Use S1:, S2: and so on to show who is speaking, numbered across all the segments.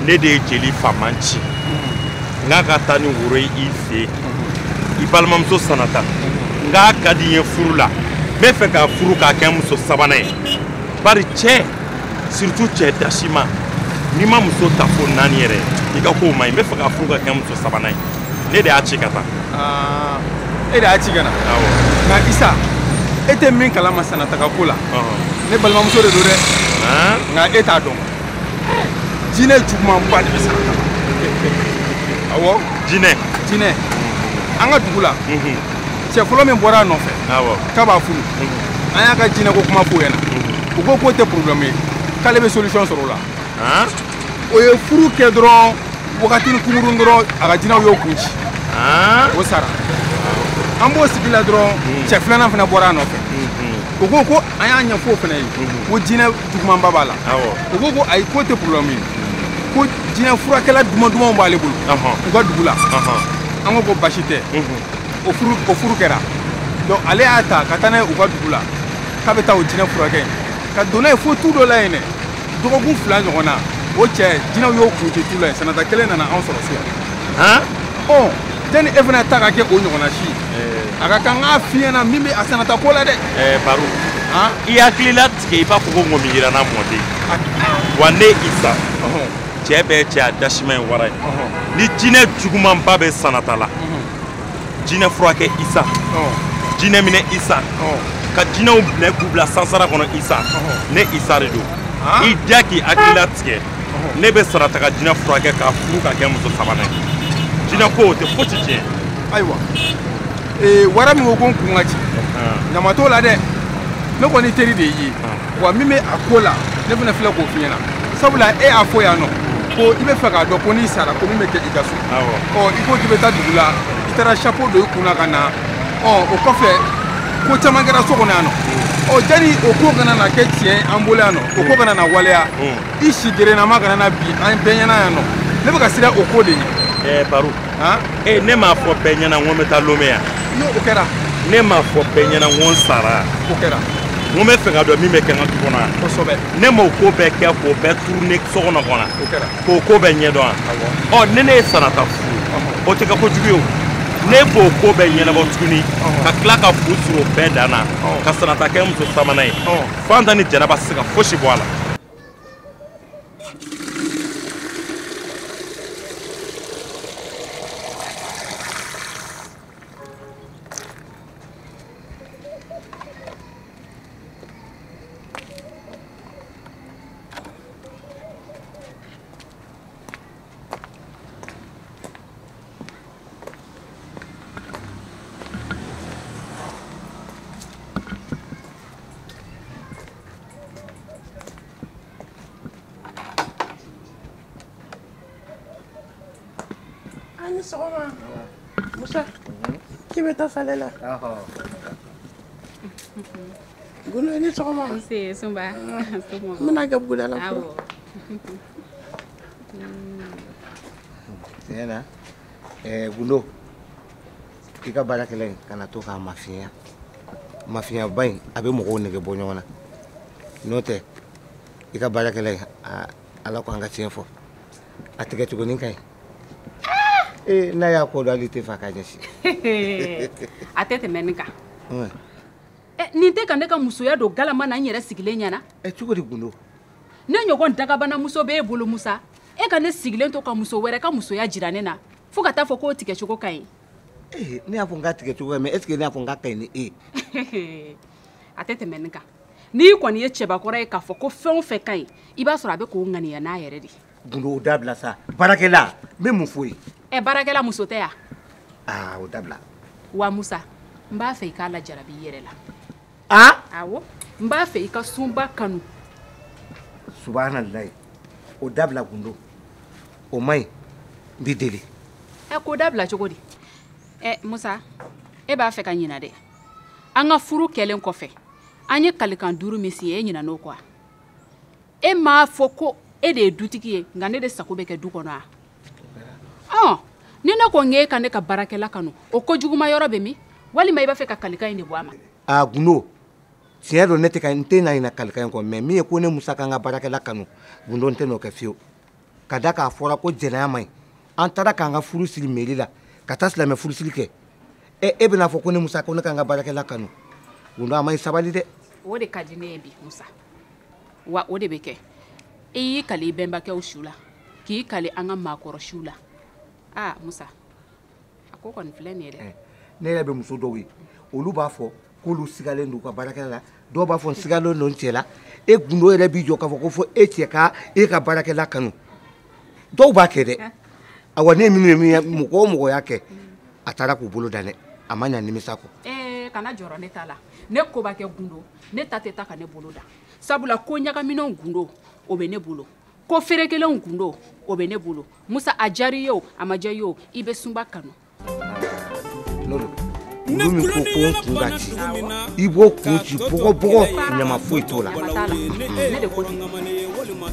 S1: Ne de ye jeli faama ci. N k'a ka taa ni woro ye i fɛ yen. I balimamuso Sanata. N k'a ka di n ye furu la. N bɛ fɛ k'a furu k'a kɛ muso sabanan ye. Bari cɛ, surtout cɛ dasima, n'i ma muso ta fo 4 yɛrɛ, i ka kow man ɲi. N bɛ fɛ k'a furu ka kɛ muso sabanan ye. Ne de y'a ci ka taa.
S2: E de y'a ci ka na?
S1: Awɔ.
S2: Nka Isa, e tɛ min kalama Sanata ka ko la. Ne balimamuso de don dɛ. Nka e t'a dɔn. Jinɛ jugumanba de bɛ Sanata la. Awɔ.
S1: Jinɛ?
S2: Jinɛ. An ka dugu la. Cɛ fɔlɔ min bɔra a nɔfɛ.
S1: Awɔ.
S2: K'a b'a furu. An y'a ka jinɛ ko kuma f'o ɲɛna. U ko k'o tɛ problème ye. K'ale bɛ solution sɔrɔ o la. O ye furu kɛ dɔrɔn wagatinin kunkurun dɔrɔn a ka jinɛw y'o kun ci. O sara. An b'o sigi la dɔrɔn cɛ filanan fana bɔra a nɔfɛ. O ko ko an y'a ɲɛfɔ o fana ye. Ko jinɛ jugumanba b'a la. O ko ko ayi k'o tɛ problème ye. Ko jinɛ furakɛla duman dumanw b'ale bolo. U ka dugu la. An ko ko basi tɛ. O furu kɛra. Donc ale y'a ta ka taa n'a ye u ka dugu la. K'a bɛ taa o jinɛ furakɛ yen. Ka don n'a ye fo tu dɔ la yen dɛ. Dɔgɔkun 2 ɲɔgɔn na. O cɛ jinɛw y'o kun ci tu la yen. Sanata kelen nana anw sɔrɔ so yan. Ɔ jani e fana ta ka kɛ o ɲɔgɔnna si ye. A ka kan k'a f'i ɲɛna min bɛ a Sanata ko la dɛ.
S1: Baro. I hakili latigɛ i b'a fɔ ko ŋɔmi yiranna mɔden. Wa ne Isa. Cɛ bɛɛ cɛ a dasima ye wara ye. Ni jinɛ jugumanba bɛ Sanata la. Jinɛ furakɛ Isa. Jinɛ minɛ Isa. Ka jinɛw minɛ k'u bila sansara kɔnɔ Isa. Ne Isa de don. I diya k'i hakili latigɛ. Ne bɛ Sanata ka jinɛ furakɛ k'a furu ka kɛ muso sabanan ye. Jinɛ ko o tɛ fosi tiɲɛ.
S2: Ayiwa. Wara min ko ko n kun ka ci. Ɲama t'o la dɛ. Ne kɔni teri de y'i ye. Wa min bɛ a ko la, ne fana filɛ k'o f'i ɲɛna. Sabula e y'a fɔ yan nɔ ko i bɛ fɛ k'a dɔn ko n'i sara ko min bɛ kɛ i ka so. Ɔ i ko k'i bɛ taa dugu la, i taara chapeau don i kun na ka na. Ɔ o kɔfɛ ko caman kɛra so kɔnɔ yan nɔ. Ɔ jani o ko kana na kɛ tiɲɛ an bolo yan nɔ, o ko kana na waleya. I si gerenama kana na bin an bɛɛ ɲɛna yan nɔ. Ne bɛ ka siran o ko de ɲɛ.
S1: Baro. Ne m'a fɔ bɛɛ ɲɛna n ko n bɛ taa Lome yan.
S2: N'o o kɛra.
S1: Ne m'a fɔ bɛɛ ɲɛna n ko n sara.
S2: O kɛra.
S1: N ko n bɛ fɛ ka dɔn min bɛ kɛ n ka du kɔnɔ yan.
S2: Kosɛbɛ.
S1: Ne m'o ko bɛɛ kɛ k'o bɛɛ turu ne so kɔnɔ kɔnɔ.
S2: O kɛra.
S1: K'o ko bɛɛ ɲɛdɔn yan. Ɔ ni ne ye Sanata furu. O tɛ kɛ kojugu ye o. Ne b'o ko bɛɛ ɲɛnabɔ tuguni. Ka tila ka fu siri o bɛɛ dan na. Ka Sanata kɛ muso sabanan ye. Fanta ni Jɛnɛba tɛ se ka fosi bɔ a la.
S3: Sɔgɔma Musa, k'i bɛ taa sale la? Gundo ni sɔgɔma.
S4: Nse Sunba.
S3: N bɛna kɛ buguda la fɔlɔ.
S5: Tiɲɛ na, Gundo, i ka baarakɛla in kana to k'a mafiɲɛya. Mafiɲɛba in a bɛ mɔgɔw nege bɔ ɲɔgɔn na. N'o tɛ i ka baarakɛla in Ala ko an ka tiɲɛ fɔ. A tigɛcogonin ka ɲi. N'a y'a ko dɔn hali tɛ fɛ k'a ɲɛsin.
S4: A tɛ tɛmɛ nin kan. Nin tɛ ka ne ka musoya don galama na n yɛrɛ sigilen ɲɛna.
S5: Cogo di Gundo?
S4: Ne ɲɔgɔn dagabanamuso b'e bolo Musa. E ka ne sigilen to ka muso wɛrɛ ka musoya jira ne na fo ka taa fɔ k'o tigɛcogo ka ɲi.
S5: Ne y'a fɔ n k'a tigɛcogo ka ɲi mais est ce que ne y'a fɔ n k'a ka ɲi ni e ye?
S4: A tɛ tɛmɛ nin kan. N'i kɔni ye cɛbakɔrɔ ye k'a fɔ ko fɛn o fɛn ka ɲi, i b'a sɔrɔ a bɛ k'o ŋaniya n'a yɛrɛ de.
S5: Gundo o dabila sa. Baarakɛla n bɛ mun f'o ye?
S4: Baarakɛla muso tɛ yan?
S5: O dabila.
S4: Wa Musa, n b'a fɛ i k'a lajarabi i yɛrɛ la. Awɔ, n b'a fɛ i ka Sunba kanu.
S5: Subahanallahi, o dabila Gundo. O man ɲi, n b'i deli.
S4: K'o dabila cogo di? Musa, e b'a fɛ ka ɲina dɛ. An ka furu kɛlen kɔfɛ, an ye kalikan 5 min signé, e ɲinɛna o kɔ wa? E m'a fɔ ko e de ye dutigi ye, nka ne de sago bɛ kɛ du kɔnɔ wa? Ni ne ko n k'e ka ne ka baarakɛla kanu, o ko juguma yɔrɔ bɛ min? Walima i b'a fɛ ka kalikan in de bɔ a ma?
S5: Gundo, tiɲɛ don ne tɛ ka n tɛ na ɲinɛ kalikan in kɔ, mais min ye ko ne Musa ka n ka baarakɛla kanu, Gundo n tɛ n'o kɛ fiyewu. Ka da k'a fɔra ko jɛnɛya man ɲi. An taara k'an ka furu siri mairie la ka taa silamɛ furusiri kɛ. E bɛna fɔ ko ne Musa ko ne k'an ka baarakɛla kanu. Gundo a ma ɲi, sabali dɛ.
S4: O de ka di ne ye bi Musa. Wa o de bɛ kɛ. I y'i kali i bɛnbakɛw su la, k'i kali an ka maakɔrɔ siw la. Aa Musa, a ko kɔni filɛ nin ye dɛ.
S5: Ne yɛrɛ bɛ muso dɔw ye, olu b'a fɔ k'olu sigalen don u ka baarakɛla la, dɔw b'a fɔ n sigalen don n cɛ la. E Gundo yɛrɛ b'i jɔ k'a fɔ ko fo e cɛ ka e ka baarakɛla kanu. Dɔw b'a kɛ dɛ. Awa ne ye minnu ye, min ye mɔgɔ o mɔgɔ y'a kɛ, a taara k'u bolo dan dɛ, a ma ɲa nimisa kɔ.
S4: Kana jɔrɔ ne ta la. Ne ko b'a kɛ Gundo, ne ta tɛ taa ka ne bolo da. Sabula ko ɲagaminɛnw Gundo, o bɛ ne bolo. Ko feerekelenw Gundo, o bɛ ne bolo. Musa, a diyara i ye o, a ma diya i ye o, i bɛ sunba kanu.
S5: N'o don, olu min ko ko n kun ka ci, i b'o kun ci bɔgɔ bɔgɔ, ɲama foyi t'o la.
S4: Ɲama t'a la. Ne de ko ten. Suma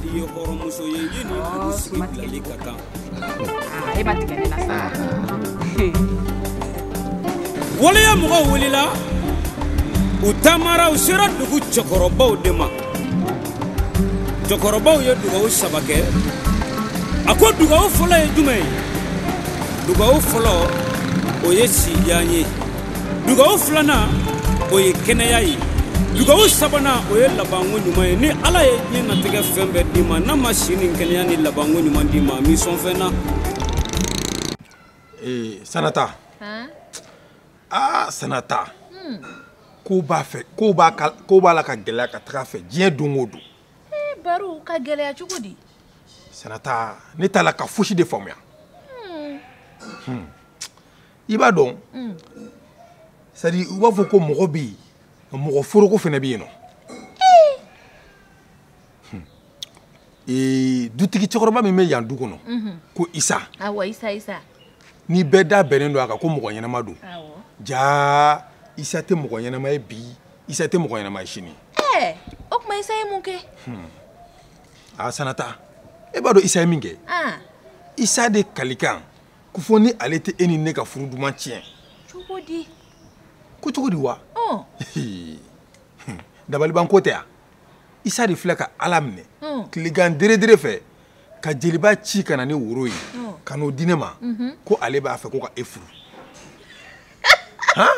S4: tigɛli ko ka ɲi. E ma tigɛ ne la sa.
S6: Waleya mɔgɔw wulila, u taamara, u sera dugu cɛkɔrɔbaw de ma. Cɛkɔrɔbaw ye dugawu saba kɛ. A ko dugawu fɔlɔ ye jumɛn ye? Dugawu fɔlɔ, o ye sijan ye. Dugawu filanan, o ye kɛnɛya ye. Dugawu sabanan, o ye labanko ɲuman ye. Ni Ala ye diɲɛ natigɛ fɛn bɛɛ d'i ma, n'a ma si ni kɛnɛya ni labanko ɲuman d'i ma, a m'i sɔn fɛn na.
S2: Sanata. Aa Sanata. Ko b'a fɛ, ko b'a la ka gɛlɛya ka taga fɛ diɲɛ don o don.
S7: Baro ka gɛlɛya cogo di?
S2: Sanata, ne t'a la ka fosi de faamuya. I b'a dɔn, c'est à dire u b'a fɔ ko mɔgɔ bɛ yen, mɔgɔ foroko fana bɛ yen nɔ. Dutigi cɛkɔrɔba min bɛ yan du kɔnɔ, ko Isa.
S7: Awɔ, Isa, Isa.
S2: Ni bɛɛ da bɛnnen don a kan ko mɔgɔ ɲɛnama don. Jaa, Isa tɛ mɔgɔ ɲɛnama ye bi, Isa tɛ mɔgɔ ɲɛnama ye sini.
S7: O tuma Isa ye mun kɛ?
S2: Aa Sanata, e b'a dɔn Isa ye min kɛ? Isa de kalikan ko fo ni ale tɛ e ni ne ka furu duman tiɲɛ.
S7: Cogo di?
S2: Ko cogo di wa? Dabaliban ko tɛ yan. Isa de filɛ ka Ala minɛ tilegan deredere fɛ ka jeliba ci ka na ni woro ye, ka n'o di ne ma, ko ale b'a fɛ ko ka e furu. Han?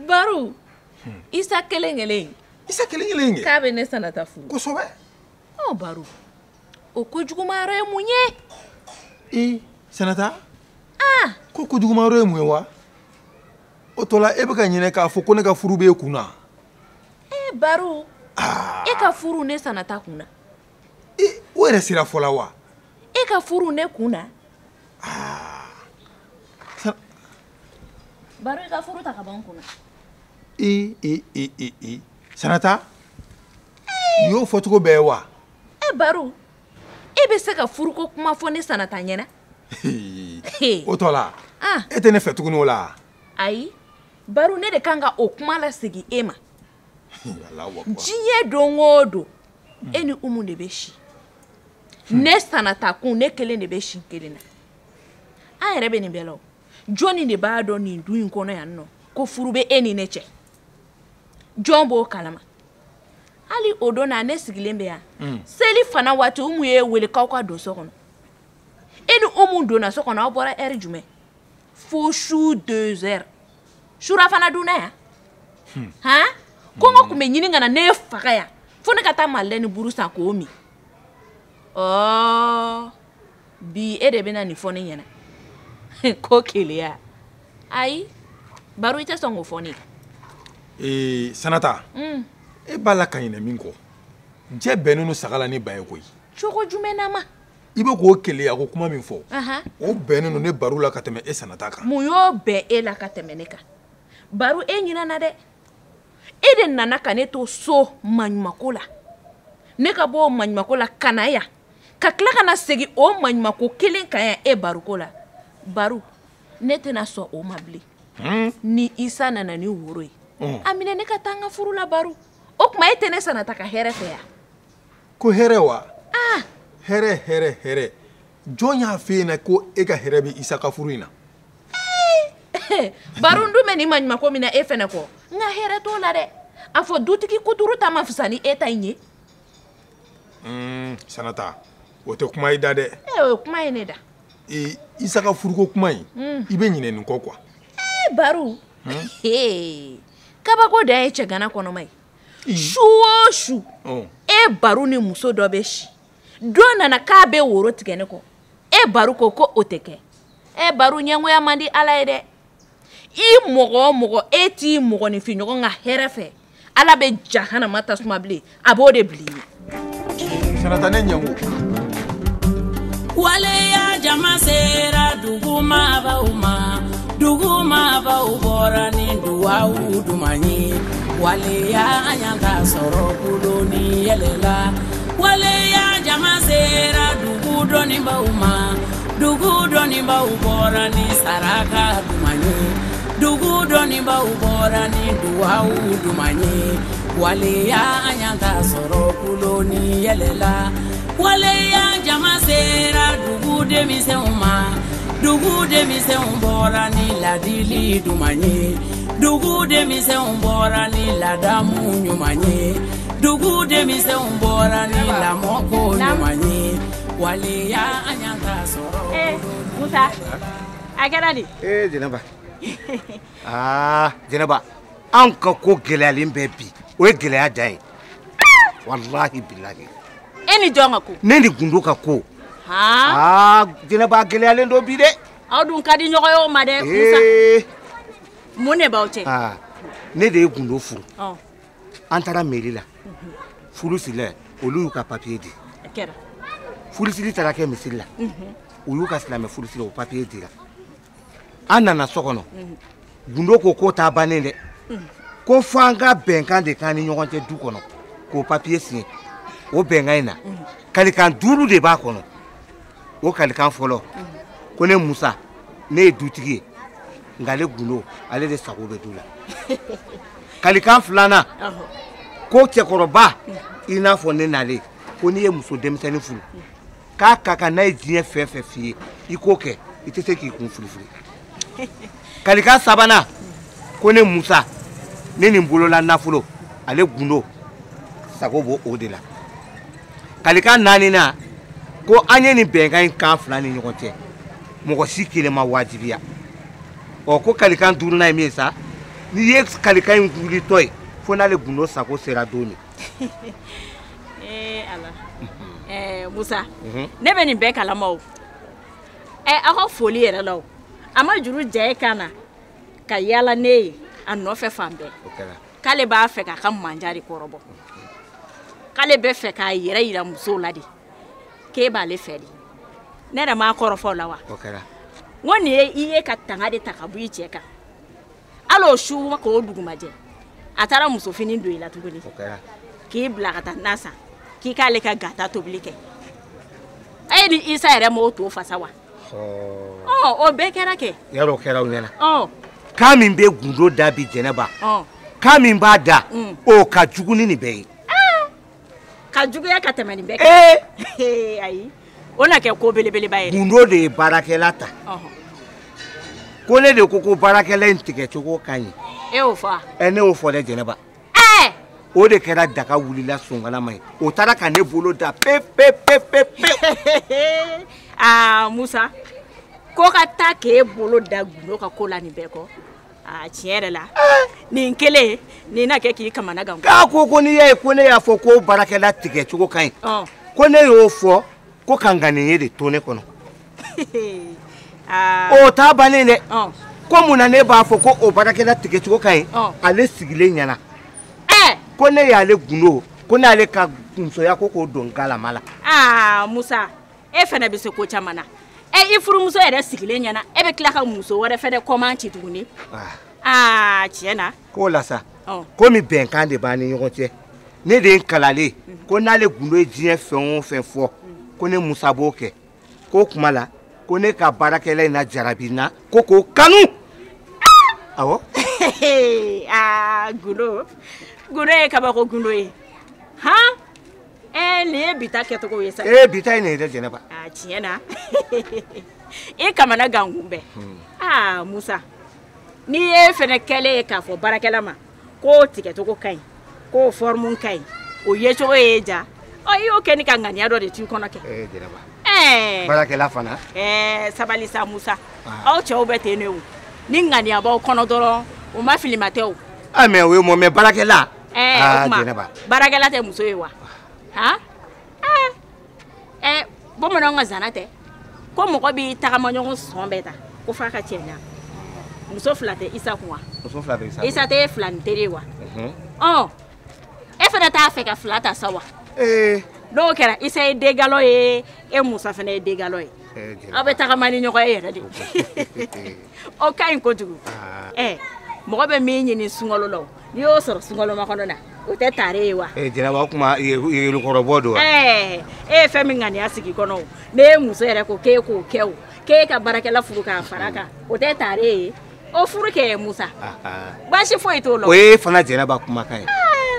S7: Baro, Isa kelen kelen.
S2: Isa kelen kelen kɛ.
S7: K'a bɛ ne Sanata furu.
S2: Kosɛbɛ.
S7: Baro, o kojuguma yɔrɔ ye mun ye?
S2: Sanata. Ko kojuguma yɔrɔ ye mun ye wa? O tɔ la e bɛ ka ɲinɛ k'a fɔ ko ne ka furu b'e kun na.
S7: Baro, e ka furu ne Sanata kun na.
S2: O yɛrɛ sera fɔ la wa?
S7: E ka furu ne kun na. Baro, i ka furu ta ka bɔ n kun na.
S2: Sanata, nin y'o fɔcogo bɛɛ ye wa?
S7: Baro, e bɛ se ka furuko kuma fɔ ne Sanata ɲɛna?
S2: O tɔ la, e tɛ ne fɛ tuguni o la?
S7: Ayi, Baro, ne de kan ka o kuma lasegin e ma. Diɲɛ don o don, e ni Umu de bɛ si. Ne Sanata kun, ne kelen de bɛ si kelen na. An yɛrɛ bɛ nin bɛɛ la o. Jɔnni de b'a dɔn nin du in kɔnɔ yan nɔ ko furu bɛ e ni ne cɛ? Jɔn b'o kalama? Hali o don na, ne sigilen bɛ yan. Seli fana waati, Umu ye wele k'aw ka don so kɔnɔ. E ni Umu donna so kɔnɔ, aw bɔra heure jumɛn? Fo su 2 heures. Surafana dunna yan? Han? Kɔngɔ tun bɛ ɲini ka na ne faga yan. Fo ne ka taa malilɛ ni buru san k'o min. Bi e de bɛna nin fɔ ne ɲɛna. Ko keleya. Ayi, Baro, i tɛ sɔn k'o fɔ ne ye.
S2: Sanata, e b'a la ka ɲinɛ min kɔ, jɛ bɛnnen don saga la ni ba ye koyi.
S7: Cogo jumɛn na ma?
S2: I bɛ k'o keleya ko kuma min fɔ, o bɛnnen don ne Baro la ka tɛmɛ e Sanata kan.
S7: Mun y'o bɛn e la ka tɛmɛ ne kan? Baro, e ɲinɛna dɛ. E de nana ka ne to so maɲumako la. Ne ka bɔ o maɲumako la ka na yan, ka tila ka na segin o maɲumako kelen kan yan e Baroko la. Baro, ne tɛna sɔn o ma bilen. Ni Isa nana ni woro ye, a minɛ ne ka taa n ka furu la. Baro, o tuma e tɛ ne Sanata ka hɛrɛ fɛ yan?
S2: Ko hɛrɛ wa? Hɛrɛ hɛrɛ hɛrɛ, jɔn y'a f'e ɲɛna ko e ka hɛrɛ bɛ Isa ka furu in na?
S7: Baro, n dun bɛ nin maɲumako min na e fɛnɛ kɔ, n ka hɛrɛ t'o la dɛ. A fɔ dutigi kuturu ta ma fisa ni e ta in ye.
S2: Sanata o tɛ kuma i da dɛ.
S7: O ye kuma ye ne da.
S2: Isa ka furuko kuma in i bɛ ɲinɛ nin kɔ quoi.
S7: Baru kabako da ye cɛgana kɔnɔma ye. Su o su e Baru ni muso dɔ bɛ si dɔ nana k'a bɛ woro tigɛ ne kɔ e Baru ko ko o tɛ kɛ. E Baru ɲɛngoya man di Ala ye dɛ. I mɔgɔ o mɔgɔ e t'i mɔgɔninfinɲɔgɔn ka hɛrɛ fɛ Ala bɛ jahanama tasuma bilen a b'o de bila i ye.
S2: Sanata ne ɲɛngo.
S6: Waleya jama sera dugu maabaw ma dugu maabaw bɔra ni duwawu duman ye waleya an y'an ta sɔrɔ kulo ni yɛlɛ la waleya jama sera dugu dɔnnibaw ma dugu dɔnnibaw bɔra ni saraka duman ye dugu dɔnnibaw bɔra ni duwawu duman ye waleya an y'an ta sɔrɔ kulo ni yɛlɛ la waleya jama sera dugu denmisɛnw ma dugu denmisɛnw bɔra ni ladili duman ye dugu denmisɛnw bɔra ni ladamu ɲuman ye dugu denmisɛnw bɔra ni lamɔko ɲuman ye waleya an y'an ta sɔrɔ.
S4: Musa a kɛra di.
S5: Jɛnɛba Jɛnɛba anw ka ko gɛlɛyalen bɛ bi o ye gɛlɛya dan ye walahi bilahi.
S4: E ni jɔn ka ko.
S5: Ne ni Gundo ka ko. Jɛnɛba gɛlɛyalen don bi dɛ.
S4: Aw dun ka di ɲɔgɔn ye o ma dɛ Musa. Mun de b'aw cɛ.
S5: Ne de ye Gundo furu. An taara mairie la. Furu sirila olu y'u ka papier di.
S4: A kɛra.
S5: Furusiri taara kɛ misiri la. U y'u ka silamɛ furusiri o papier dira. An nana so kɔnɔ. Gundo ko k'o t'a bannen dɛ. Ko fo an ka bɛnkan de k'an ni ɲɔgɔn cɛ du kɔnɔ k'o papier signé. O bɛnkan in na kalikan 5 de b'a kɔnɔ. O kalikan fɔlɔ ko ne Musa ne ye dutigi ye nka ale Gundo ale de sago bɛ du la. Kalikan 2nan ko cɛkɔrɔba i n'a fɔ ne nalen ko n'i ye muso denmisɛnnin furu k'a ka kan n'a ye diɲɛ fɛn fɛn f'i ye i k'o kɛ i tɛ se k'i kun firifiri. Kalikan 3nan ko ne Musa ne ni n bolola nafolo ale Gundo sago b'o o de la. Kalikan 4nan ko an ye nin bɛnkan in kan 2 ni ɲɔgɔn cɛ mɔgɔ si kelen ma wajibiya. Ɔ ko kalikan 5nan ye min ye sa n'i ye kalikan in wulitɔ ye fo n'ale Gundo sago sera don min.
S4: Ala Musa ne bɛ nin bɛɛ kalama o. Aw ka foli yɛrɛ la o a ma juru ja e kan na ka yaala ne ye a nɔfɛ fan bɛɛ k'ale b'a fɛ k'a ka manja de kɔrɔbɔ k'ale bɛ fɛ k'a yɛrɛ yira musow la de k'e b'ale fɛ de ne yɛrɛ m'a kɔrɔfɔ o la wa. N ko nin ye i ye ka tanga de ta ka bɔ i cɛ kan hali o su k'o dugumajɛ a taara musofini don i la tuguni k'i bila ka taa na san k'i k'ale ka gata tobili kɛ e ni Isa yɛrɛ m'o to fasa wa. O bɛɛ kɛra kɛ.
S5: Yarɔ o kɛra aw ɲɛna. Kan min bɛ Gundo da bi Jɛnɛba. Kan min b'a da o ka jugu ni nin bɛɛ ye.
S4: Ka juguya ka tɛmɛ nin bɛɛ kan. Ayi o na kɛ ko belebeleba ye.
S5: Gundo de ye baarakɛla ta. Ko ne de ko ko baarakɛla in tigɛcogo ka ɲi.
S4: E y'o fɔ wa.
S5: Ne y'o fɔ dɛ Jɛnɛba. O de kɛra daga wulila songalama ye o taara ka ne bolo da pe pe pe pe pe.
S4: Musa ko ka taa k'e bolo da Gundo ka ko la nin bɛɛ kɔ tiɲɛ yɛrɛ la nin kelen nin na kɛ k'i kamana gan.
S5: K'a ko ko n'i y'a ye ko ne y'a fɔ ko baarakɛla tigɛcogo ka ɲi ko ne y'o fɔ ko ka ŋaniye de to ne kɔnɔ. O t'a bannen dɛ. Ko mun na ne b'a fɔ ko o baarakɛla tigɛcogo ka ɲi ale sigilen ɲɛna. Ko ne y'ale Gundo ko n'ale ka musoya ko k'o don galama la.
S4: Musa e fana bɛ se ko caman na i furumuso yɛrɛ sigilen ɲɛna e bɛ tila ka muso wɛrɛ fɛnɛ kɔman ci tuguni. Tiɲɛ na.
S5: K'o la sa komi bɛnkan de b'an ni ɲɔgɔn cɛ ne de ye n kalalen ko n'ale Gundo ye diɲɛ fɛn o fɛn fɔ ko ne Musa b'o kɛ k'o kuma la ko ne ka baarakɛla in na jarabi n na ko k'o kanu. Awɔ.
S4: Gundo Gundo ye kabako Gundo ye han nin ye bi ta kɛcogo ye sa.
S5: Bi ta ye nin ye dɛ Jɛnɛba.
S4: Tiɲɛ na i kamana gankun bɛɛ. Musa n'i ye fɛnɛ kɛlen ye k'a fɔ baarakɛla ma k'o tigɛcogo ka ɲi k'o forme ka ɲi o yecogo ye ja.
S8: Ɔ i y'o kɛ ni ka ŋaniya dɔ de t'i kɔnɔ kɛ.
S5: Ee Jɛnɛba. Ɛɛ. Baarakɛla fana.
S8: Ɛɛ sabali sa Musa. Aw cɛw bɛ ten de o. Ni ŋaniya b'aw kɔnɔ dɔrɔn o ma filima tɛ o.
S5: Ah mais o ye mɔ mais baarakɛla.
S8: Ɛɛ o tuma baarakɛla tɛ muso ye wa? Han? Ɛɛ bamananw ka zana tɛ. Ko mɔgɔ b'i tagama ɲɔgɔn sɔn bɛɛ ta ko f'a ka cɛ ɲa. Muso fila tɛ Isa kun wa?
S5: Muso fila tɛ Isa.
S8: Isa tɛ fila ni teri ye wa? Ɔ e fana t'a fɛ ka fila ta sa wa?
S5: Ee.
S8: N'o kɛra Isa ye dengalɔ ye e Musa fana ye dengalɔ ye. Aw bɛ tagama ni ɲɔgɔn ye yɛrɛ de. O ka ɲi kojugu. Ɛɛ mɔgɔ bɛ min ɲini sunkalo la o n'i y'o sɔrɔ sunkalo makɔnɔ na o tɛ tare ye wa?
S5: Ee Jɛnɛba o tuma yelekɔrɔbɔ don wa?
S8: Ɛɛ e ye fɛn min ŋaniya sigi kɔnɔ o n'e ye muso yɛrɛ ko k'e k'o kɛ o k'e ka baarakɛla furu k'a fara kan o tɛ tare ye o furu kɛ Musa. Baasi foyi t'o la.
S5: O ye fana Jɛnɛba kumakan ye.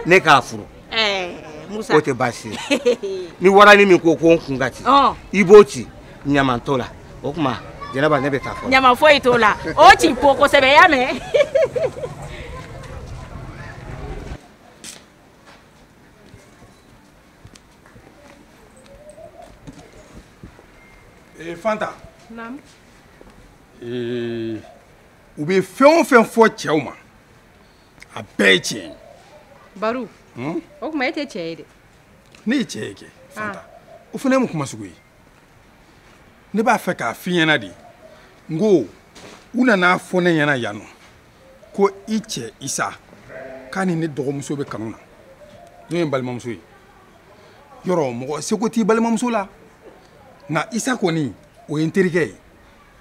S5: Ne k'a furu.
S8: Ɛɛ Musa.
S5: O tɛ baasi ye. Ni warani min ko ko n kun ka ci. I b'o ci ɲaman t'o la o tuma Jɛnɛba ne bɛ taa fɔlɔ.
S8: Ɲaman foyi t'o la o ci po kosɛbɛ i y'a mɛn.
S2: Fanta.
S7: Naamu.
S2: U bɛ fɛn o fɛn fɔ cɛw ma a bɛɛ ye tiɲɛ ye.
S4: Baru. O tuma e tɛ cɛ ye dɛ.
S2: Ne ye cɛ ye kɛ Fanta. O fana ye mun kuma sugu ye? Ne b'a fɛ k'a f'i ɲɛna de n ko u nana fɔ ne ɲɛna yan nɔ ko i cɛ Isa k'a ni ne dɔgɔmuso bɛ kanu na n'o ye n balimamuso ye yɔrɔ mɔgɔ seko t'i balimamuso la. Nka Isa kɔni o ye n terikɛ ye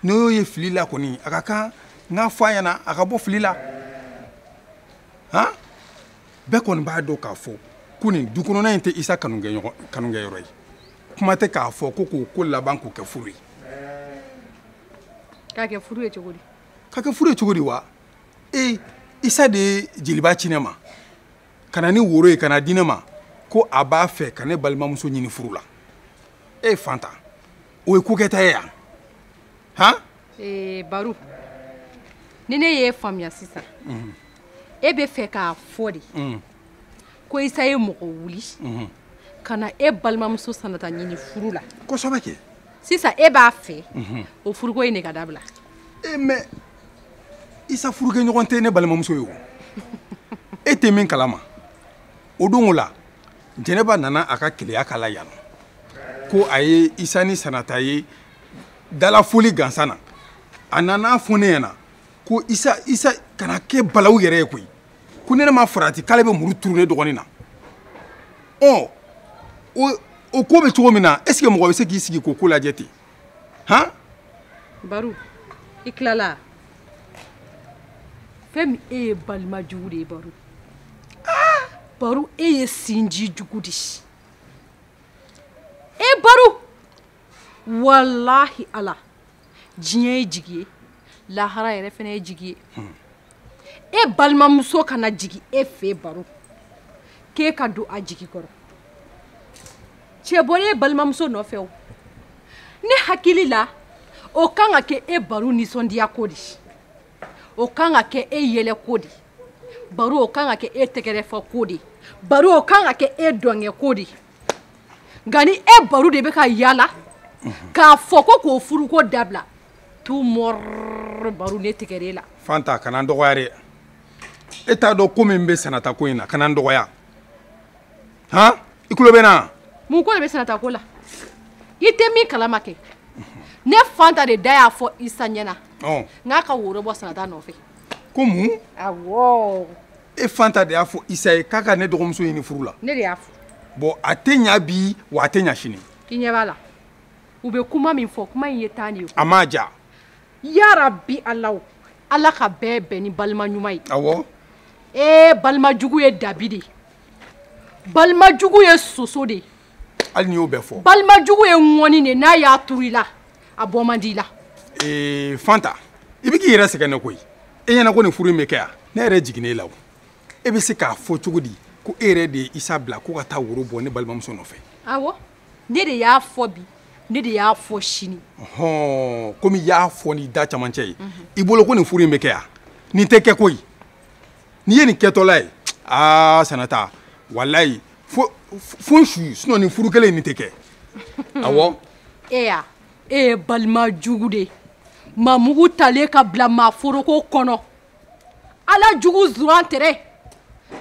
S2: n'o y'o ye fili la kɔni a ka kan n k'a fɔ a ɲɛna a ka bɔ fili la han bɛɛ kɔni b'a dɔn k'a fɔ ko nin du kɔnɔna in tɛ Isa kanukɛyɔrɔ ye kuma tɛ k'a fɔ ko k'o ko laban k'o kɛ furu ye.
S4: K'a kɛ furu ye cogo di?
S2: K'a kɛ furu ye cogo di wa? Ee Isa de ye jeliba ci ne ma ka na ni woro ye ka na di ne ma ko a b'a fɛ ka ne balimamuso ɲini furu la e Fanta. O ye kokɛta ye yan han.
S4: Ee Baru ni ne y'e faamuya sisan e bɛ fɛ k'a fɔ de ko Isa ye mɔgɔ wuli ka na e balimamuso Sanata ɲini furu la.
S2: Kosɛbɛ kɛ.
S4: Sisan e b'a fɛ o furuko in de ka dabila.
S2: E mais Isa furukɛɲɔgɔn tɛ ne balimamuso ye o e tɛ min kalama o don o la Jɛnɛba nana a ka keleya k'a la yan nɔ. Ko a ye Isa ni Sanata ye dalafoli gansan na a nana fɔ ne ɲɛna ko Isa kana kɛ balawu yɛrɛ ye koyi ko ne ma farati k'ale bɛ muru turu ne dɔgɔnin na ɔ o ko bɛ cogo min na est ce que mɔgɔ bɛ se k'i sigi k'o ko lajɛ ten han.
S4: Baru i tilala fɛn min e ye balima jugu de ye Baru. Baru e ye sinji jugu de ye. E Baru walahi ala diɲɛ ye jigi ye lahara yɛrɛ fana ye jigi ye e balimamuso kana jigin e fɛ Baru k'e ka don a jigi kɔrɔ cɛ bɔra e balimamuso nɔfɛ o ne hakili la o kan ka kɛ e Baru nisɔndiya ko de o kan ka kɛ e yɛlɛ ko de Baru o kan ka kɛ e tɛgɛrɛfɔ ko de Baru o kan ka kɛ e dɔnkɛ ko de. Nka ni e Baru de bɛ ka yaala k'a fɔ ko k'o furuko dabila tout mort Baru ne tigɛra e la.
S2: Fanta kana n dɔgɔya dɛ e t'a dɔn ko min bɛ Sanata ko in na kana n dɔgɔya han i tulo bɛ n na.
S4: Mun ko de bɛ Sanata ko la i tɛ min kalama kɛ ne Fanta de da y'a fɔ Isa ɲɛna n k'a ka woro bɔ Sanata nɔfɛ.
S2: Ko mun?
S4: Awɔ.
S2: E Fanta de y'a fɔ Isa ye k'a ka ne dɔgɔmuso ɲini furu la.
S4: Ne de y'a fɔ.
S2: Bon a tɛ ɲa bi wa a tɛ ɲa sini.
S4: I ɲɛ b'a la u bɛ kuma min fɔ kuma in ye tan de ye.
S2: A m'a diya.
S4: Yarabi Alaw Ala ka bɛɛ bɛn ni balima ɲuman ye.
S2: Awɔ.
S4: Ee balima jugu ye dabi de ye balima jugu ye soso de ye.
S2: Hali n'i y'o bɛɛ fɔ.
S4: Balima jugu ye ŋɔni de ye n'a y'a turu i la a bɔ man di i la.
S2: Ee Fanta i bɛ k'i yɛrɛ sɛgɛn ne koyi e ɲɛna ko nin furu in bɛ kɛ yan ne yɛrɛ jiginnen e la o e bɛ se k'a fɔ cogo di ko e yɛrɛ de ye Isa bila ko ka taa woro bɔ ne balimamuso nɔfɛ.
S4: Awɔ ne de y'a fɔ bi ne de y'a fɔ sini.
S2: Ɔhɔn komi i y'a fɔ ni da camancɛ ye i bolo ko nin furu in bɛ kɛ yan nin tɛ kɛ koyi n'i ye nin kɛtɔla ye aa Sanata walayi fo Fo n su sinon nin furu kelen in nin tɛ kɛ. Awɔ.
S9: E ya e ye balima jugu de ye. Maa mugu talen ka bila maa foroko kɔnɔ. Ala jugu zuran tɛrɛ.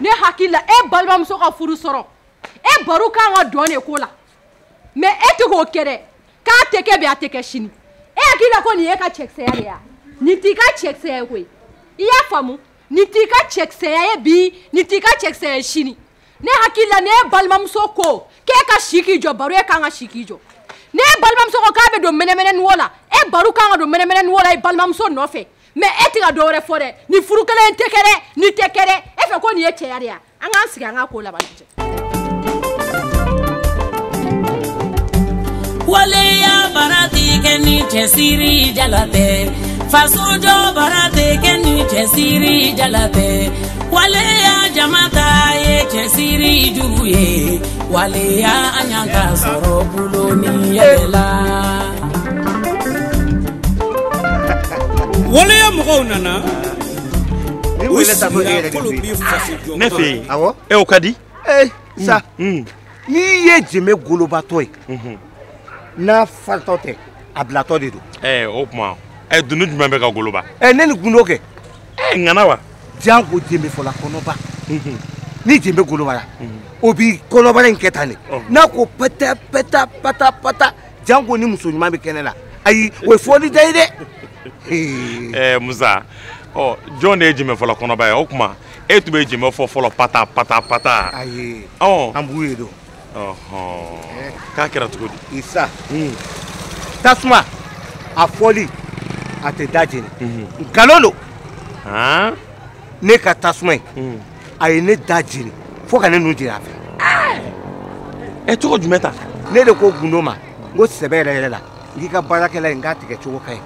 S9: Ne hakili la e balimamuso ka furu sɔrɔ. E baro kan ka dɔn de ko la. Mais e tɛ k'o kɛ dɛ. K'a tɛ kɛ bi a tɛ kɛ sini. E hakili la ko nin y'e ka cɛkisɛya de ye wa? Nin t'i ka cɛkisɛya ye koyi. I y'a faamu? Nin t'i ka cɛkisɛya ye bi, nin t'i ka cɛkisɛya ye sini. Ne hakili la n'e balimamuso ko k'e ka si k'i jɔ baro e kan ka si k'i jɔ. N'e balimamuso ko k'a bɛ don mɛnɛmɛnɛ wo la, e baro kan ka don mɛnɛmɛnɛ wo la i balimamuso nɔfɛ. Mais e tɛ ka dɔ wɛrɛ fɔ dɛ. Nin furu kelen in tɛ kɛ dɛ, nin tɛ kɛ dɛ. E fɛ ko nin ye cɛya de ye wa? An k'an sigi an k'a ko laban lajɛ.
S10: Waleya baara tɛ kɛ ni cɛsiri jala tɛ, fasojɔ baara tɛ kɛ ni cɛsiri jala tɛ. Waleya jama ta ye cɛsiri jugu ye, waleya an y'an ta sɔrɔ bolo ni yɛrɛ la.
S6: Waleya mɔgɔw nana, u sigira k'olu b'i faso jɔ.
S1: Ne fɛ yen. Awɔ. E o ka di?
S5: Ee sa. N'i ye jenbe golobatɔ ye. N'a faratɔ tɛ a bilatɔ de don.
S1: Ɛɛ o tuma ɛ dunun jumɛn bɛ ka goloba.
S5: Ɛ ne ni gundo kɛ.
S1: Ɛ ŋana wa.
S5: Janko jenbe fɔla kɔnɔba. Ni jenbe golobara o bi kɔnɔbara in kɛ tan de. N'a ko pata pata pata pata janko ni muso ɲuman bɛ kɛnɛ la ayi o ye fɔli da ye dɛ.
S1: Ɛɛ Musa ɔ jɔn de ye jenbe fɔla kɔnɔba ye o tuma e tun bɛ jenbe fɔ fɔlɔ pata pata pata.
S5: Ayi an b'u ye don.
S1: K'a kɛra cogo di.
S5: Isa tasuma a fɔli a tɛ da jeni nkalon don. Ne ka tasuma in a ye ne da jeni fo ka ne nun jeni a fɛ.
S1: Ɛ cogo jumɛn ta.
S5: Ne de ko Gundo ma n ko sɛbɛ yɛrɛ yɛrɛ la n k'i ka baarakɛla in n k'a tigɛ cogo ka ɲi.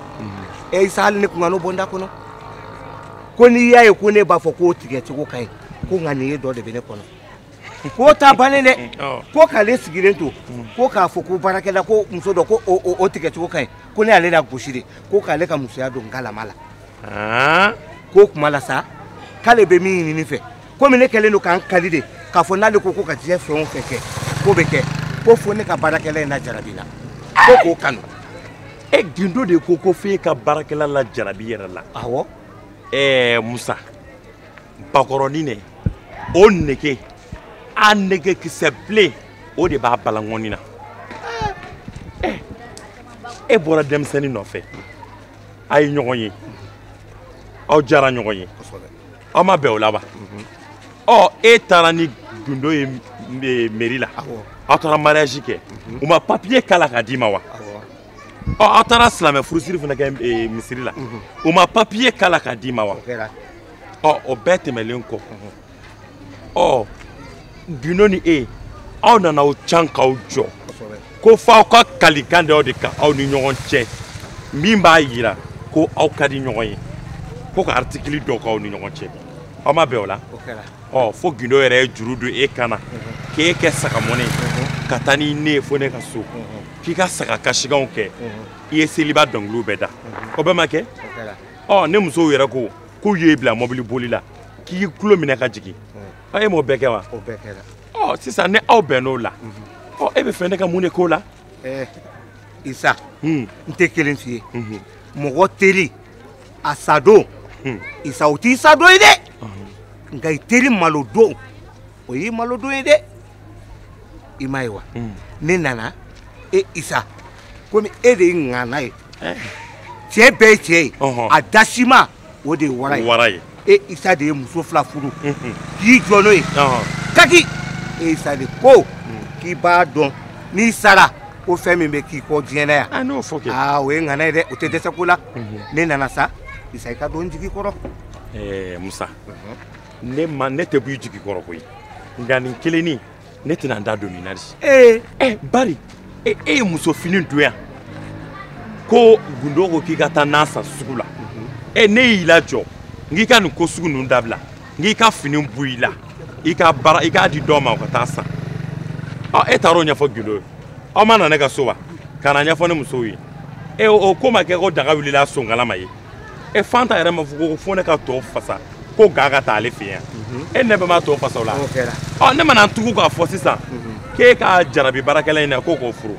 S5: Ɛ Isa hali ne kun ka n'o bɔ n da kɔnɔ ko n'i y'a ye ko ne b'a fɔ k'o tigɛ cogo ka ɲi ko nka nin ye dɔ de bɛ ne kɔnɔ. Ko ta bannen dɛ ko k'ale sigilen to ko k'a fɔ ko baarakɛla ko muso dɔ ko o tigɛcogo ka ɲi ko ne y'ale la gosi de ko k'ale ka musoya don nkalama la. Ko kuma la sa k'ale bɛ min ɲini ne fɛ komi ne kɛlen don k'an kali de k'a fɔ n'ale ko ko ka diɲɛ fɛn o fɛn kɛ k'o bɛ kɛ ko fo ne ka baarakɛla in lajarabi la ko k'o kanu.
S1: E Gundo de ko ko f'e ka baarakɛla lajarabi yɛrɛ la.
S5: Awɔ.
S1: Ɛɛ Musa bakɔrɔnin ne o nege. A nege kisɛ bilen o de b'a balankɔni na. E bɔra denmisɛnnin nɔfɛ a ye ɲɔgɔn ye aw diyara ɲɔgɔn ye aw ma bɛn o la wa? Ɔ e taara ni Gundo ye mairie la aw taara mariage kɛ u ma papier k'a la k'a d'i ma wa? Ɔ aw taara silamɛ furusiri fana kɛ misiri la u ma papier k'a la k'a d'i ma wa? Ɔ o bɛɛ tɛmɛlen kɔ ɔ Gundo ni e aw nana aw can k'aw jɔ ko f'aw ka kalikan dɔw de ka aw ni ɲɔgɔn cɛ min b'a yira ko aw ka di ɲɔgɔn ye ko ka article dɔ k'aw ni ɲɔgɔn cɛ aw ma bɛn o la. Ɔ fo Gundo yɛrɛ ye juru don e kan na k'e kɛ sagamɔnɛ ye ka taa ni ne ye fo ne ka so k'i ka saga kasikanw kɛ i ye seliba dɔnkiliw bɛɛ da o bɛɛ ma kɛ. Ɔ ne musow yɛrɛ ko k'u y'e bila mɔbili boli la k'i tulo minɛ ka jigin. E m'o bɛɛ kɛ wa?
S5: O bɛɛ kɛra.
S1: Ɔ sisan ni aw bɛnn'o la ɔ e bɛ fɛ ne ka mun de k'o la?
S5: Ɛɛ Isa n tɛ kelen f'i ye mɔgɔ teri a sadon Isa o t'i sadon ye dɛ nka i teri malodon o y'i malodon ye dɛ i m'a ye wa? Ne nana e Isa komi e de ye ŋana ye cɛ bɛɛ ye cɛ ye a dasima o de ye wara ye.
S1: Wara ye.
S5: E Isa de ye muso fila furu k'i jɔ n'o ye kaki e Isa de ko k'i b'a dɔn n'i sara ko fɛn min bɛ k'i kɔ diɲɛ na yan.
S1: A n'o fɔ kɛ.
S5: Aa o ye ŋana ye dɛ o tɛ dɛsɛ ko la. Ne nana sa Isa i ka don n jigi kɔrɔ.
S1: Ɛɛ Musa ne ma ne tɛ bɔ i jigi kɔrɔ koyi nka nin kelennin ne tɛna n da don nin na de.
S5: Ee
S1: ɛ bari e ye muso fini don yan ko Gundo ko k'i ka taa nan san sugu la ɛ ne y'i lajɔ. N k'i ka nin ko sugu ninnu dabila n k'i ka fini bu i la i ka baara i k'a di dɔ ma o ka taa san ɔ e taara o ɲɛfɔ Gundo ye aw ma na ne ka so wa ka na ɲɛfɔ ne musow ye e o ko ma kɛ ko daga wulila sonkala ma ye e Fanta yɛrɛ ma fɔ ko fo ne ka tɔ fasa ko ga ka taa ale fɛ yan e ne bɛ ma to faso la ɔ ne mana tugu k'a fɔ sisan k'e ka jarabi baarakɛla in na ko k'o furu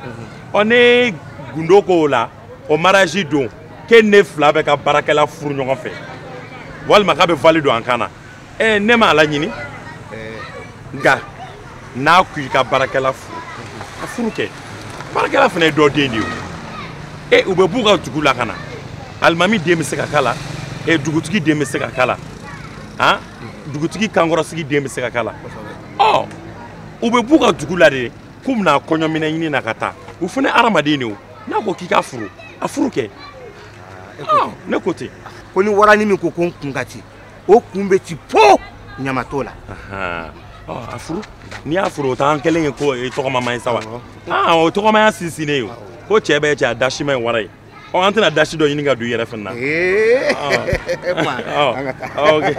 S1: ɔ ne gundo k'o la o mariage don k'e ne fila bɛ ka baarakɛla furu ɲɔgɔn fɛ walima k'a bɛ vali don an kan na ɛ ne m'a laɲini nka n'a ko i ka baarakɛla furu a furu kɛ baarakɛla fana ye dɔ den de ye o e u bɛ b'u ka dugu la ka na alimami den bɛ se ka k'a la e dugutigi den bɛ se ka k'a la han dugutigi kankɔrɔsigi den bɛ se ka k'a la ɔ u bɛ b'u ka dugu la de k'u bɛna kɔɲɔminɛn ɲini na ka taa u fana ye hadamaden de ye o n'a ko k'i ka furu a furu kɛ ne ko ten.
S5: Ko ni warani min ko ko n kun ka ci o kun bɛ ci po ɲama t'o la.
S1: A furu n'i y'a furu o t'an kɛlen ye ko tɔgɔmama ye sa wa o tɔgɔmaya sinsinnen ye o ko cɛ bɛ cɛ a dasi ma ye wara ye ɔ an tɛna dasi dɔ ɲini ka don i yɛrɛ fana na. Ok.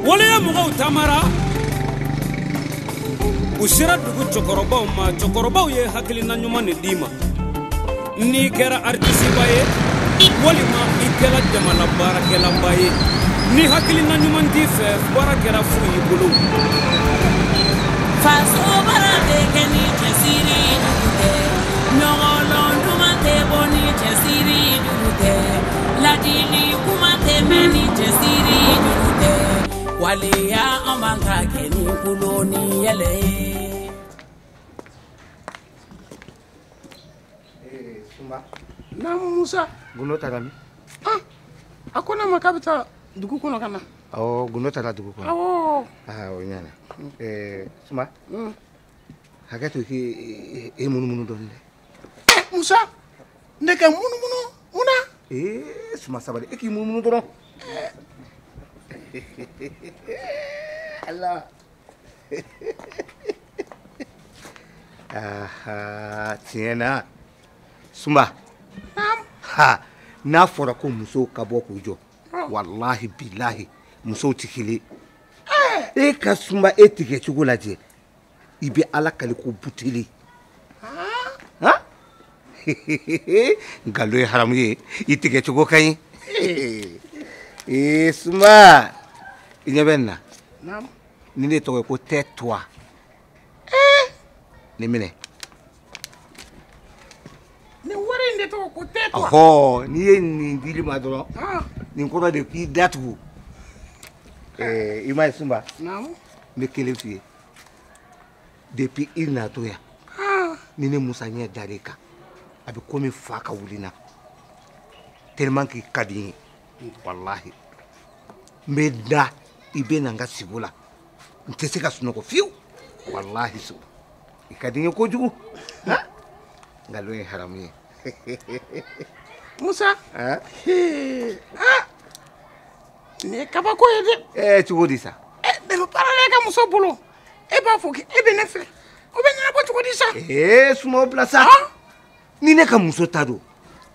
S6: Waleya mɔgɔw taamara u sera dugu cɛkɔrɔbaw ma cɛkɔrɔbaw ye hakilina ɲuman de d'i ma n'i kɛra artisiba ye walima i kɛra jamana baarakɛlaba ye ni hakilina ɲuman t'i fɛ baara kɛra fu y'i bolo.
S10: Faso baara tɛ kɛ ni cɛsiri jugu tɛ ɲɔgɔlɔn duman tɛ bɔ ni cɛsiri jugu tɛ ladili kuma tɛ mɛn ni cɛsiri jugu tɛ waleya an man ka kɛ ni kulo ni yɛlɛ ye.
S3: Naamu Musa.
S5: Gundo taara min?
S3: A ko ne ma k'a bɛ taa dugu kɔnɔ ka na.
S5: Awɔ, Gundo taara dugu kɔnɔ.
S3: Awɔ.
S5: O ɲɛna. Suma. Hakɛ to k'i e munumunu dɔɔni dɛ.
S3: Musa, ne ka munumunu mun na?
S5: Suma sabali, e k'i munumunu dɔrɔn. Ala. Tiɲɛ na. Suma. Ha, n'a fɔra ko musow ka bɔ k'u jɔ walahi bilahi musow tɛ kelen e ka Suma e tigɛ cogo lajɛ i bɛ Ala kali ko buteli han nkalon ye haramu ye i tigɛ cogo ka ɲi ee Suma i ɲɛ bɛ nin na ni ne tɔgɔ ye ko tais-toi nin minɛ.
S3: Nin wari in de tɔgɔ ko tais-toi.
S5: Ɔhɔ n'i ye nin dili ma dɔrɔn nin kɔrɔ de k'i datugu i m'a ye Suma.
S3: Naamu.
S5: N bɛ kelen f'i ye depuis i natɔ yan ni ne Musa ɲɛ dar'i kan a bɛ komi fa ka wuli n na tellement k'i ka di n ye walahi n bɛ da i bɛ na n ka sigo la n tɛ se ka sunɔgɔ fiyewu walahi Suma i ka di n ye kojugu. Nkalon ye haramu ye.
S3: Musa. Nin ye kabako ye dɛ.
S5: Cogo di sa?
S3: Ne bɛ baara la e ka muso bolo e b'a fɔ k'e bɛ ne fɛ o bɛ ɲɛnabɔ cogo di sa?
S5: Suma o bila sa. Ni ne ka muso ta don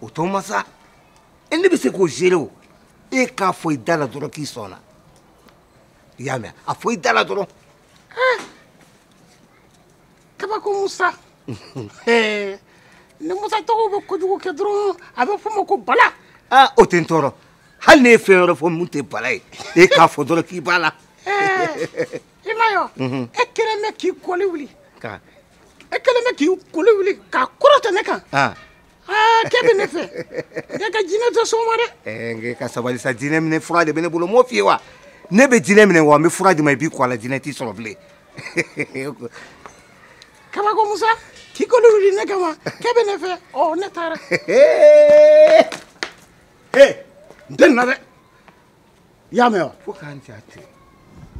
S5: o t'o ma sa. Ne bɛ se k'o gérer o. E k'a fɔ i da la dɔrɔn k'i sɔnna. I y'a mɛn a fɔ i da la dɔrɔn.
S3: Kabako Musa. Ni Musa tɔgɔw bɛ kojugu kɛ dɔrɔn a bɛ f'o ma ko bala.
S5: O tɛ n tɔɔrɔ hali ne ye fɛn wɛrɛ fɔ mun tɛ bala ye e k'a fɔ dɔrɔn k'i b'a la.
S3: I m'a ye wa e kɛlen bɛ k'i kɔli wuli. E kɛlen bɛ k'i kɔli wuli k'a kɔrɔtɛ ne kan. K'e bɛ ne fɛ ne ka jinɛ tɛ s'o ma dɛ.
S5: N k'e ka sabali sa jinɛ minɛ fura de bɛ ne bolo m'o f'i ye wa ne bɛ jinɛ minɛ wa n bɛ fura d'i ma i b'i kɔ a la jinɛ t'i sɔrɔ bilen.
S3: Kabako Musa k'i kɔli wuli ne kama k'e bɛ ne fɛ ɔ ne taara. N tɛ nin na dɛ i y'a mɛn wa.
S5: Fo k'an ja ten.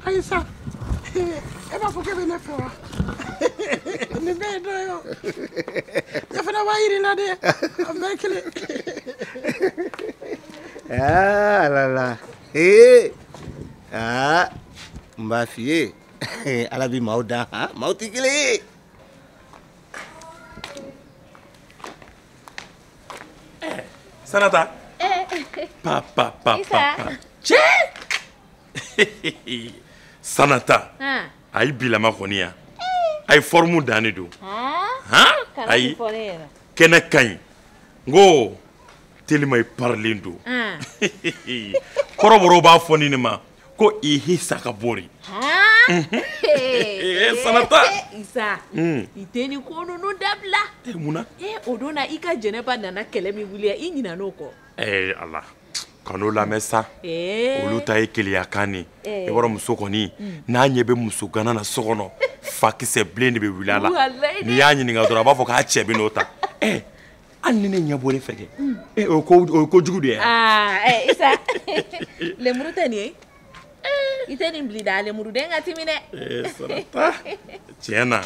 S3: Ayi sa e b'a fɔ k'e bɛ ne fɛ wa nin bɛɛ ye dɔ ye o ne fana b'a yir'i la dɛ an bɛɛ ye kelen.
S5: Ala n b'a f'i ye Ala bɛ maaw dan maaw tɛ kelen ye.
S1: Sanata. Pa pa pa pa. Cɛ. Sanata. A y'i bilama kɔni yan. A ye forme dan de don. Ayi kɛnɛ ka ɲi. N ko Tellement i parilen don. Kɔrɔbɔrɔw b'a fɔ nin de ma ko ihi sakabori. Sanata.
S7: Isa, i tɛ nin ko ninnu dabila.
S1: Mun na?
S7: O don na i ka Jɛnɛba nana kɛlɛ min wuli i ɲinɛna o kɔ.
S1: Ala. Kan'o lamɛn sa. Olu ta ye keleyakan de ye. I b'a dɔn muso kɔni n'a ɲɛ bɛ muso gana na so kɔnɔ fakisɛ bilen de bɛ wuli a la. N'i y'a ɲininka dɔrɔn a b'a fɔ k'a cɛ bɛ n'o ta. Hali ni ne ɲɛ bɔra e fɛ kɛ. O ye kojugu de ye.
S7: Isa, lemuru tɛ nin ye? I tɛ nin bila i da lemuruden ka timi dɛ.
S1: Sanata, tiɲɛ na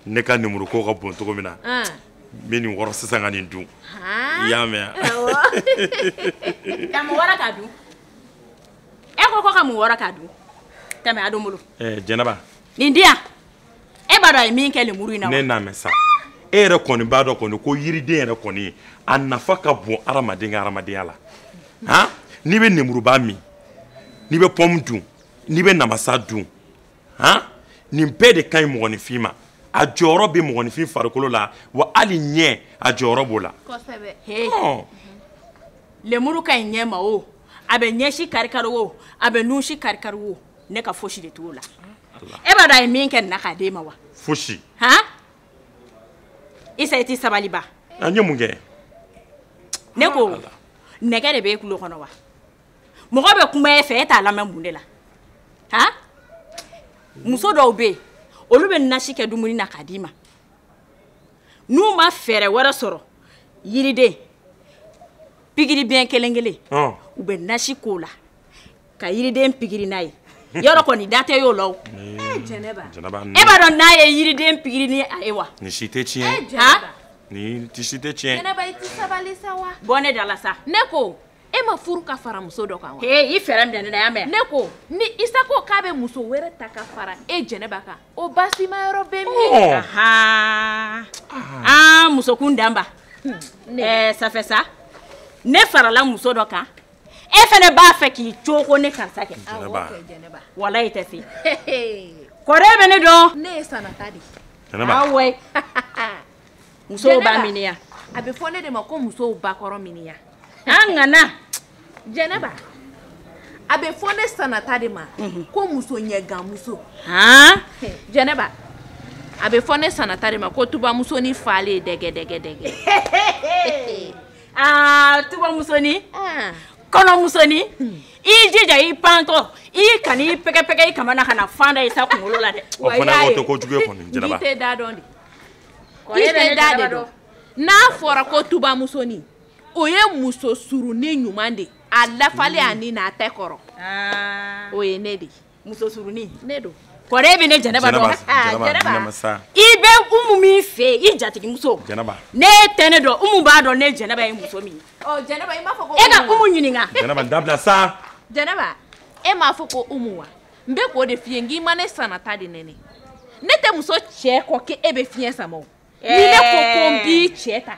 S1: ne ka lemuru ko ka bon cogo min na. N bɛ nin wɔrɔ sisan ka nin dun. I y'a mɛn wa?
S8: Ka mun wɔrɔ k'a dun? E ko ka mun wɔrɔ k'a dun? Tɛmɛ a don bolo.
S1: Jɛnɛba.
S8: Nin di yan. E b'a dɔn a ye min kɛ lemuru in na wa?
S1: Ne n'a mɛn sa. E yɛrɛ kɔni b'a dɔn kɔni ko yiriden yɛrɛ kɔni a nafa ka bon hadamaden ka hadamadenya la. Han? N'i bɛ lemuruba min, n'i bɛ pɔmu dun, n'i bɛ namasa dun, han? Nin bɛɛ de ka ɲi mɔgɔninfin ma. A jɔyɔrɔ bɛ mɔgɔninfin farikolo la wa hali ɲɛ a jɔyɔrɔ b'o la.
S7: Kosɛbɛ.
S8: Lemuru ka ɲi ɲɛ ma o, a bɛ ɲɛsi karikari o, a bɛ nunsi karikari o, ne ka fosi de t'o la. E b'a dɔn a ye min kɛ nin na k'a d'e ma wa?
S1: Fosi.
S8: Han? Isa i t'i sabali ba.
S1: An ye mun kɛ?
S8: Ne ko nɛgɛ de b'e tulo kɔnɔ wa? Mɔgɔ bɛ kuma e fɛ e t'a lamɛn mun de la? Han? Muso dɔw bɛ yen, olu bɛ nasi kɛ dumuni na k'a d'i ma. N'u ma fɛɛrɛ wɛrɛ sɔrɔ, yiriden, pikiri biɲɛ kelen kelen, u bɛ nasi k'o la ka yiriden pikiri n'a ye. Yɔrɔ kɔni da tɛ y'o la o.
S7: Jɛnɛba.
S8: E b'a dɔn n'a ye yiriden pikiri ni a ye wa?
S1: Nin si tɛ tiɲɛ. Nin si tɛ tiɲɛ.
S7: Jɛnɛba i tɛ sabali sa wa?
S8: Bɔ ne da la sa.
S7: Ne ko e ma furu ka fara muso dɔ kan wa?
S8: I fɛɛrɛ minɛ ne la, y'a mɛn?
S7: Ne ko ni Isa ko k'a bɛ muso wɛrɛ ta ka fara e Jɛnɛba kan, o baasima yɔrɔ bɛ min?
S8: Aa musokun danba. Safɛ sa, ne farala muso dɔ kan, e fana b'a fɛ k'i cogo ne karisa kɛ.
S1: Jɛnɛba.
S8: Walayi i tɛ se. Kɔrɔ bɛ ne dɔn.
S7: Ne ye Sanata de ye.
S1: Jɛnɛba.
S8: Awɔ. Musow b'a miniya.
S7: A bɛ fɔ ne de ma ko musow bakɔrɔ miniya.
S8: An ŋana.
S7: Jɛnɛba, a bɛ fɔ ne Sanata de ma ko muso ɲɛganmuso. Jɛnɛba, a bɛ fɔ ne Sanata de ma ko tubamusonin falen dɛgɛ dɛgɛ dɛgɛ.
S8: Aa tubamusonin, kɔnɔmusonin, i jija i pantɔ, i kan'i pɛgɛpɛgɛ i kamana ka na fan da i sa kunkolo la dɛ.
S1: O fana o tɛ kojugu ye kɔni Jɛnɛba.
S7: I tɛ da dɔn de. I tɛ da de dɔn. N'a fɔra ko tubamusonin, o ye muso surunin ɲuman de ye. A lafalen ani n'a tɛ kɔrɔ. O ye ne de ye.
S8: Muso surunin.
S7: Ne don.
S8: Kɔrɔ e bɛ ne Jɛnɛba dɔn.
S1: Jɛnɛba.
S8: I bɛ Umu min fɛ yen, i jatigimuso.
S1: Jɛnɛba.
S8: Ne tɛ ne dɔn, Umu b'a dɔn ne Jɛnɛba ye muso min ye.
S7: Jɛnɛba i m'a fɔ ko.
S8: E ka Umu ɲininka.
S1: Jɛnɛba dabila sa.
S7: Jɛnɛba, e m'a fɔ ko Umu wa? N bɛ k'o de f'i ye, n k'i ma ne Sanata de nɛnɛ. Ne tɛ muso cɛ kɔ k'e bɛ fiɲɛ sama o. Ni ne ko ko n b'i cɛ ta,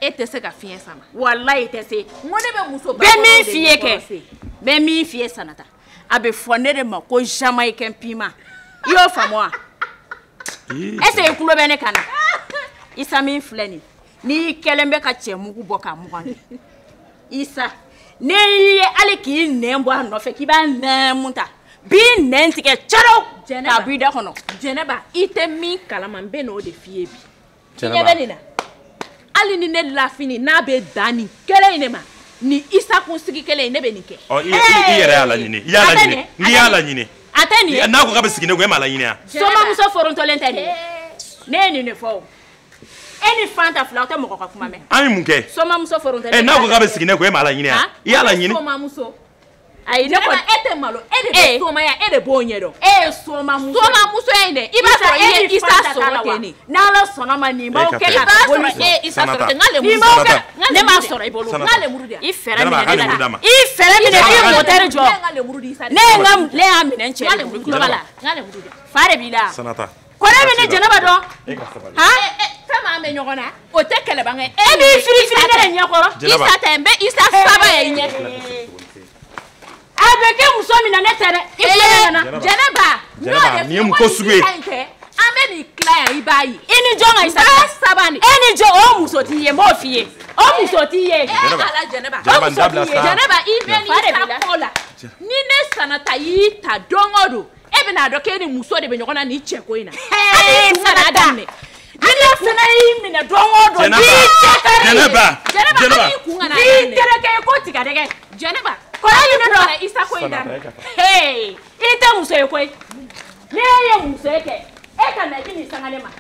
S7: e tɛ se ka fiɲɛ sama.
S8: Walayi i tɛ se.
S7: N ko ne bɛ muso
S8: ba kɔrɔ de ɲɛkɔrɔ se. N bɛ min f'i ye Sanata, a bɛ fɔ ne de ma ko jamaïcain piment. I y'o faamu wa? Est-ce que i tulo bɛ ne kan na? Isa min filɛ nin ye, n'i kɛlen bɛ ka cɛ mugu bɔ k'a mugan kɛ. Isa, ne y'i ye hali k'i nɛn bɔ a nɔfɛ k'i b'a nɛɛmu ta, b'i nɛn tigɛ caro k'a bɔ i da kɔnɔ.
S7: Jɛnɛba, i tɛ min kalama n bɛ n'o de f'i ye bi. I ɲɛ bɛ nin na? Hali ni ne lafini n'a bɛ dan nin kelen in de ma, ni Isa kunsigi kelen in ne bɛ nin kɛ.
S1: I yɛrɛ y'a laɲini, i y'a laɲini, n'i y'a laɲini.
S8: A tɛ nin ye.
S1: N'a ko k'a bɛ sigi ne kun, e m'a laɲini wa?
S8: Somamuso forontɔlen tɛ nin ye. Ne ye nin de fɔ o. E ni Fanta fila aw tɛ mɔgɔ ka kuma mɛn.
S1: An ye mun kɛ?
S8: Somamuso forontɔlen.
S1: N'a ko k'a bɛ sigi ne kun, e m'a laɲini wa? I y'a laɲini.
S7: Somamuso.
S8: Ayi ne kɔni.
S7: E tɛ malo, e de bɛ somaya, e de b'o ɲɛdɔn.
S8: E ye somamuso.
S7: Somamuso in dɛ, i b'a sɔrɔ i ye Isa sɔrɔ ten de.
S8: N'Ala sɔnna ma nin b'aw kɛ
S7: I b'a sɔrɔ e ye Isa sɔrɔ ten, n ka lemuru.
S8: Nin b'aw kɛ, ne m'a sɔrɔ i bolo.
S7: N ka lemuru di yan.
S8: I fɛɛrɛ minɛ ne la. I fɛɛrɛ minɛ k'i motɛri jɔ.
S7: Ne ye n ka lemuru di Isa de.
S8: Ne y'a minɛ n cɛ.
S7: N ka lemuru di.
S8: Tulo b'a la.
S7: N ka lemuru di.
S8: Fa de b'i la.
S1: Sanata.
S8: Kɔrɔ bɛ ne Jɛnɛba dɔn.
S7: Han? Fɛn m'an bɛ ɲɔgɔn na, o tɛ kɛlɛbangan ye.
S8: E b'i firifiri ne de ɲɛkɔrɔ.
S7: Isa tɛ, n bɛ Isa saba ye i ɲɛ.
S8: A bɛ kɛ muso min na ne tɛ dɛ. I tulo bɛ na.
S7: Jɛnɛba,
S1: Jɛnɛba, nin ye mun ko sugu ye?
S7: An bɛ nin tila yan i b'a ye.
S8: I ni jɔn? jɔn ka Isa
S4: saba ni
S8: e ni jɔn o muso t'i ye n b'o f'i ye o muso t'i ye.
S7: Ala Jɛnɛba Jɛnɛba i bɛ ni Isa ko la ni ne Sanata y'i ta don o don e bɛna dɔn k'e ni muso de bɛ ɲɔgɔn na nin cɛ ko in na. Sanata ni ne fana y'i minɛ don o don n'i cɛ kari
S1: Jɛnɛba
S8: Jɛnɛba n'i tereke ko tigadɛgɛ Jɛnɛba kɔrɔ ne dɔn Isa ko in daminɛ. I tɛ muso ye koyi n'e ye muso ye kɛ e ka na i bɛ nin sanga ne ma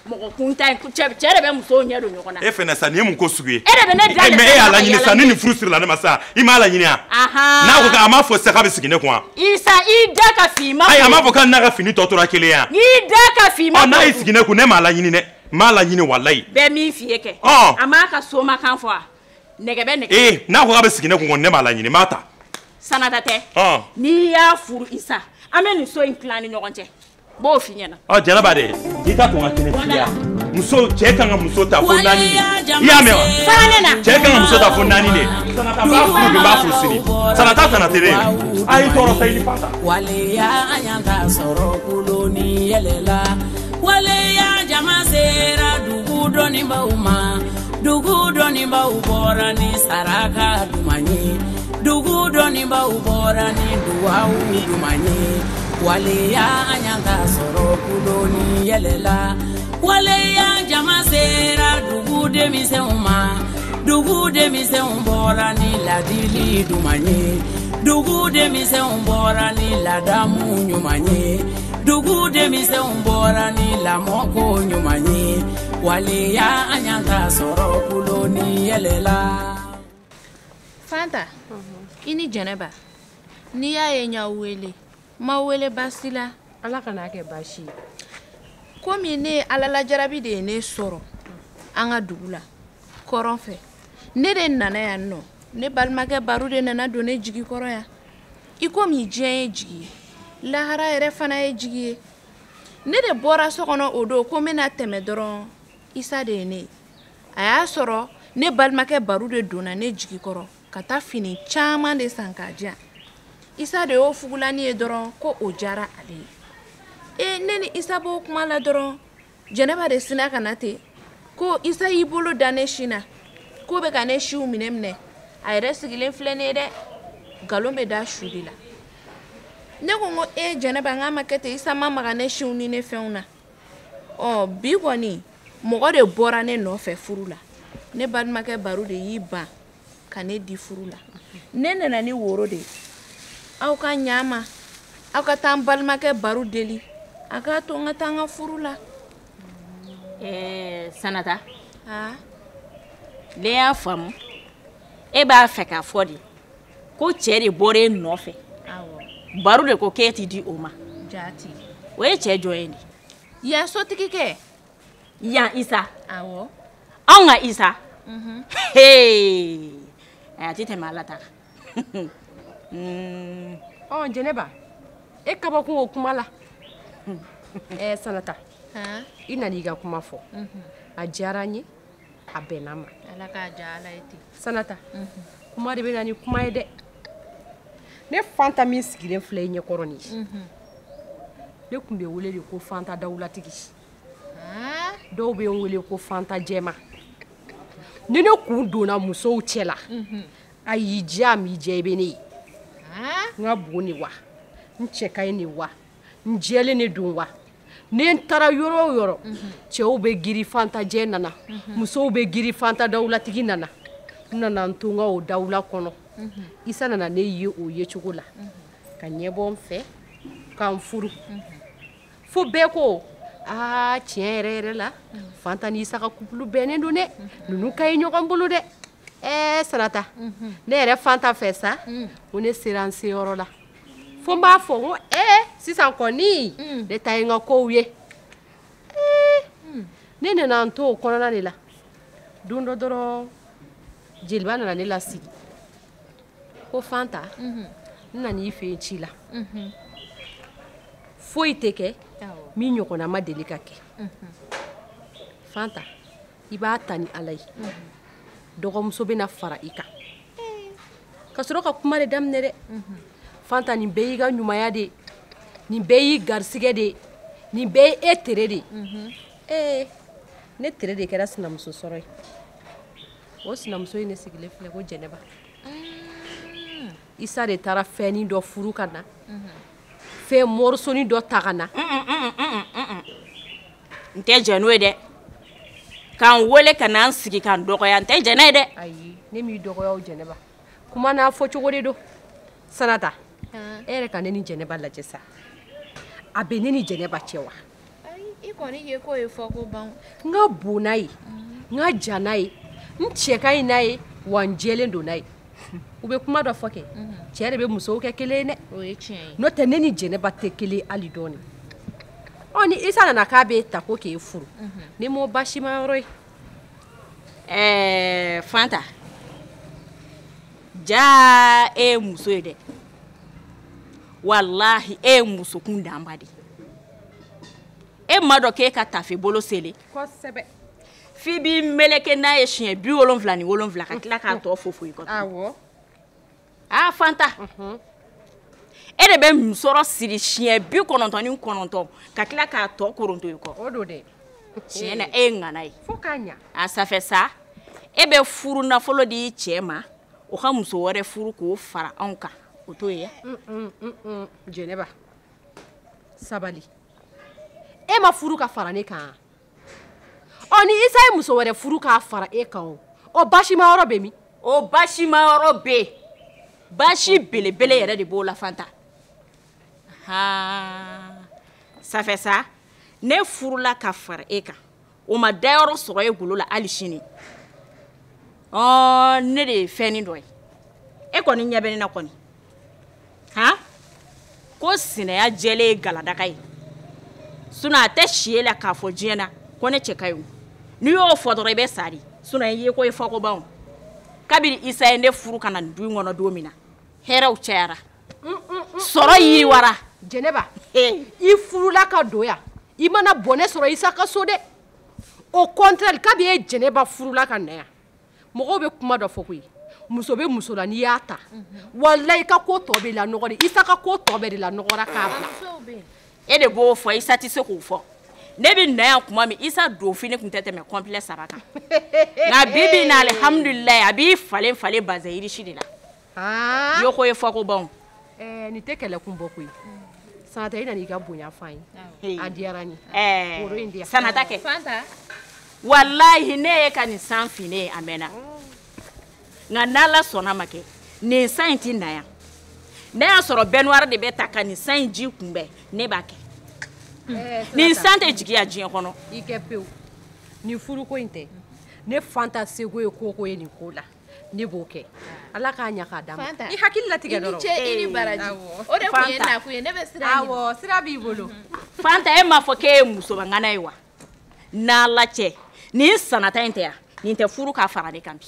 S8: mɔgɔ kuntan cɛ de bɛ musow ɲɛ don ɲɔgɔn na.
S1: E fɛnɛ sa nin ye mun ko sugu ye.
S8: E de bɛ ne da
S1: mais e y'a laɲini sa ni nin furu sirila ne ma sa i m'a laɲini wa. N'a ko k'a m'a fɔ sisan k'a bɛ sigi ne kun wa.
S8: Isa i da ka fin ma.
S1: Ayi a m'a fɔ k'a n'a ka fini tɔ tora kelen ya.
S8: I da ka fin ma.
S1: Ɔ n'a y'i sigi ne kun ne m'a laɲini dɛ n m'a laɲini walayi.
S8: Bɛɛ min f'i ye kɛ. A m'a ka somakan fɔ wa nɛgɛ bɛ nɛgɛ.
S1: Ee n'a ko k'a bɛ sigi ne kun kɔni ne m'a laɲini n m'a ta.
S8: Sanata tɛ. N'i y'a furu Isa an bɛ nin so in tilan ni ɲɔgɔn cɛ. B'o f'i ɲɛna.
S1: Ɔ Jɛnɛba de i ka to n ka kɛnɛ f'i ye muso cɛ kan ka muso ta fo 4 de i y'a mɛn wa.
S8: Fara ne na.
S1: Cɛ kan ka muso ta fo 4 de. Sanata b'a furu bi n b'a furu sini Sanata tana tɛ dɛ a y'i tɔɔrɔ sa i ni Fanta.
S10: Waleya an y'an ta sɔrɔ kulo ni yɛlɛ la waleya jama sera dugu dɔnnibaw ma dugu dɔnnibaw bɔra ni saraka duman ye dugu dɔnnibaw bɔra ni duwawu duman ye. Waleya an y'an ta sɔrɔ kulo ni yɛlɛ la waleya jama sera dugu denmisɛnw ma dugu denmisɛnw bɔra ni ladili duman ye dugu denmisɛnw bɔra ni ladamu ɲuman ye dugu denmisɛnw bɔra ni lamɔko ɲuman ye waleya an y'an ta sɔrɔ kulo ni yɛlɛ la.
S7: Fanta i ni Jɛnɛba n'i y'a ye n y'aw wele ma wele baasi la.
S9: Ala kana kɛ baasi ye.
S7: Komi ne ye Ala lajarabi de ye ne sɔrɔ an ka dugu la kɔrɔn fɛ ne de nana yan nɔ ne balimakɛ Baru de nana don ne jigi kɔrɔ yan i komi diɲɛ ye jigi ye lahara yɛrɛ fana ye jigi ye ne de bɔra so kɔnɔ o don ko n bɛna tɛmɛ dɔrɔn Isa de ye ne ye a y'a sɔrɔ ne balimakɛ Baru de donna ne jigi kɔrɔ ka taa fini caman de san k'a di yan. Isa de y'o fugulani ye dɔrɔn ko o diyara ale ye e ne ni Isa b'o kuma la dɔrɔn Jɛnɛba de sinna ka na ten ko Isa y'i bolo da ne sin na k'o bɛ ka ne siw minɛ minɛ a yɛrɛ sigilen filɛ ne ye dɛ nkalon bɛ da su de la ne ko n ko e Jɛnɛba n k'a ma kɛ ten Isa ma maga ne siw ni ne fɛnw na ɔ bi kɔni mɔgɔ de bɔra ne nɔfɛ furu la ne balimakɛ Baru de y'i ban ka ne di furu la ne nana ni woro de ye. Aw ka ɲa ma aw ka taa n balimakɛ Baru deli a k'a to n ka taa n ka furu la.
S8: Sanata ne y'a faamu e b'a fɛ k'a fɔ de ko cɛ de bɔra e nɔfɛ Baru de ko k'e ti di o ma.
S7: Jaati.
S8: O ye cɛ jɔn ye de.
S7: Yan sotigi kɛ.
S8: Yan Isa.
S7: Awɔ.
S8: Anw ka Isa. A ti tɛmɛ Ala ta kan.
S9: Ɔ Jɛnɛba e kabako o kuma la. Sanata i nana i ka kuma fɔ a diyara n ye a bɛnna n ma.
S7: Ala k'a diya Ala ye ten.
S9: Sanata kuma de bɛ na ni kuma ye dɛ ne Fanta min sigilen filɛ i ɲɛkɔrɔ nin ye ne tun bɛ wele de ko Fanta dawulatigi dɔw bɛ n wele ko Fanta jɛma ni ne kun donna musow cɛ la a y'i diya a m'i diya i bɛ ne ye. N ka bon de wa n cɛ ka ɲi de wa n jɛlen de don wa ni n taara yɔrɔ o yɔrɔ cɛw bɛ giri Fanta jɛ nana musow bɛ giri Fanta dawulatigi nana n nana n to n ka o dawula kɔnɔ Isa nana ne ye o yecogo la ka ɲɛbɔ n fɛ ka n furu fo bɛɛ ko aa tiɲɛ yɛrɛ yɛrɛ la Fanta ni Isa ka couple bɛnnen don dɛ ninnu ka ɲi ɲɔgɔn bolo dɛ. Sanata ne yɛrɛ Fanta fɛ sa ko ne sera n seyɔrɔ la fo n b'a fɔ n ko sisan kɔni ne ta ye n ka kow ye ne nana n to o kɔnɔna de la don dɔ dɔrɔn Jeliba nana ne lasigi ko Fanta n nana i fɛ yen ci la foyi tɛ kɛ min ɲɔgɔnna ma deli ka kɛ Fanta i b'a ta ni Ala ye dɔgɔmuso bɛna fara i kan ka sɔrɔ ka kuma de daminɛ dɛ Fanta nin bɛɛ y'i ka ɲumanya de ye nin bɛɛ y'i garisigɛ de ye nin bɛɛ ye e tere de ye. Ne tere de kɛra sinamuso sɔrɔ ye. O sinamuso in ne sigilen filɛ ko Jɛnɛba. Isa de taara fɛnnin dɔ furu ka na. Fɛn mɔrɔsoni dɔ ta ka na.
S8: N tɛ jɛn n'o ye dɛ. K'an wele ka n'an sigi k'an dɔgɔya, n tɛ jɛn n'a ye dɛ.
S9: Ayi, ne m'i dɔgɔya o Jɛnɛba. Kuma n'a fɔcogo de don. Sanata, e yɛrɛ ka ne ni Jɛnɛba lajɛ sa. A bɛ ne ni Jɛnɛba cɛ wa?
S7: Ayi, i kɔni ye ko ye fɔ ko ban.
S9: N ka bon n'a ye, n ka jan n'a ye, n cɛ ka ɲi n'a ye, wa n jɛlen don n'a ye. U bɛ kuma dɔ fɔ kɛ, cɛ de bɛ musow kɛ kelen ye dɛ.
S7: O ye tiɲɛ ye.
S9: N'o tɛ ne ni Jɛnɛba tɛ kelen hali dɔɔni. Ɔ ni Isa nana k'a b'e ta ko k'e furu, ne m'o baasi ma yɔrɔ ye.
S8: Ɛɛ Fanta, jaa e ye muso ye dɛ. Walahi e ye musokun danba de. E ma dɔn k'e ka tafe bolo selen.
S9: Kosɛbɛ.
S8: F'i b'i meleke n'a ye siɲɛ 77 ka tila k'a tɔ fofo i kɔ.
S9: Awɔ.
S8: Aa Fanta. E de bɛ musɔrɔ siri siɲɛ 99 ka tila k'a tɔ koronto i kɔ.
S9: O don dɛ.
S8: Tiɲɛ na e ye ŋana ye.
S9: Fo k'a ɲa.
S8: A ça fait sa, e bɛ furu nafolo di i cɛ ma, o ka muso wɛrɛ furu k'o fara anw kan. O t'o ye.
S9: Jɛnɛba, sabali. E ma furu ka fara ne kan. Ɔ ni Isa ye muso wɛrɛ furu k'a fara e kan o, o baasima yɔrɔ bɛ min?
S8: O baasima yɔrɔ bɛ yen. Baasi belebele yɛrɛ de b'o la Fanta. Haa, ça fait sa, ne furula ka fara e kan, o ma dayɔrɔ sɔrɔ e golo la hali sini. Ɔ ne de ye fɛnnin dɔ ye. E kɔni ɲɛ bɛ ne na kɔni. Han? Ko sinaya jɛlen ye galadaka ye. Sinon a tɛ si e la k'a fɔ diɲɛ na ko ne cɛ ka ɲi. N'i y'o fɔ dɔrɔn i bɛ sa de. Sinon i ye ko ye fɔ ko ban o. Kabini Isa ye ne furu ka na nin du in kɔnɔ don min na, hɛrɛw cayara. Sɔrɔ yiriwara.
S9: Jɛnɛba, i furula ka don yan, i mana bɔnɛ sɔrɔ Isa ka so dɛ. Au contraire, kabi e Jɛnɛba furula ka na yan, mɔgɔw bɛ kuma dɔ fɔ koyi. Muso bɛ muso la n'i y'a ta, walayi i ka ko tɔ bɛ lanɔgɔ de. Isa ka ko tɔ bɛɛ de lanɔgɔra k'a bila.
S8: E de b'o fɔ, Isa tɛ se k'o fɔ. Ne bɛ na yan kuma min, Isa don fini tun tɛ tɛmɛ complet 3 kan. Nka bi bi in na alihamudulilayi a b'i falen falen bazin irisi de la. Yo ko ye fɔ ko ban o.
S9: Nin tɛ kɛlɛkun bɔ koyi. Sanata, i nana i ka bonya fɔ an ye. A diyara n ye. Woro in di yan.
S8: Sanata kɛ. Walahi ne ye ka nin san finen ye a mɛnna. Nka n'Ala sɔnna ma kɛ, nin san in ti na yan. Ne y'a sɔrɔ baignoire de bɛ ta ka nin san in ji kunbɛn, ne b'a kɛ. Nin san tɛ jigin yan diɲɛ kɔnɔ.
S9: I kɛ pewu. Nin furuko in tɛ. Ne Fanta seko ye ko ko ye nin ko la. Ne b'o kɛ. Ala k'a ɲɛ k'a d'a ma. I hakili latigɛ dɔrɔn.
S7: I ni ce, i ni baraji. O de tun ye nakun ye, ne bɛ sira ɲini.
S9: Awɔ, sira b'i bolo.
S8: Fanta, e m'a fɔ k'e ye musobaŋana ye wa? N'Ala cɛ, nin Sanata in tɛ yan, nin tɛ furu k'a fara ne kan bi.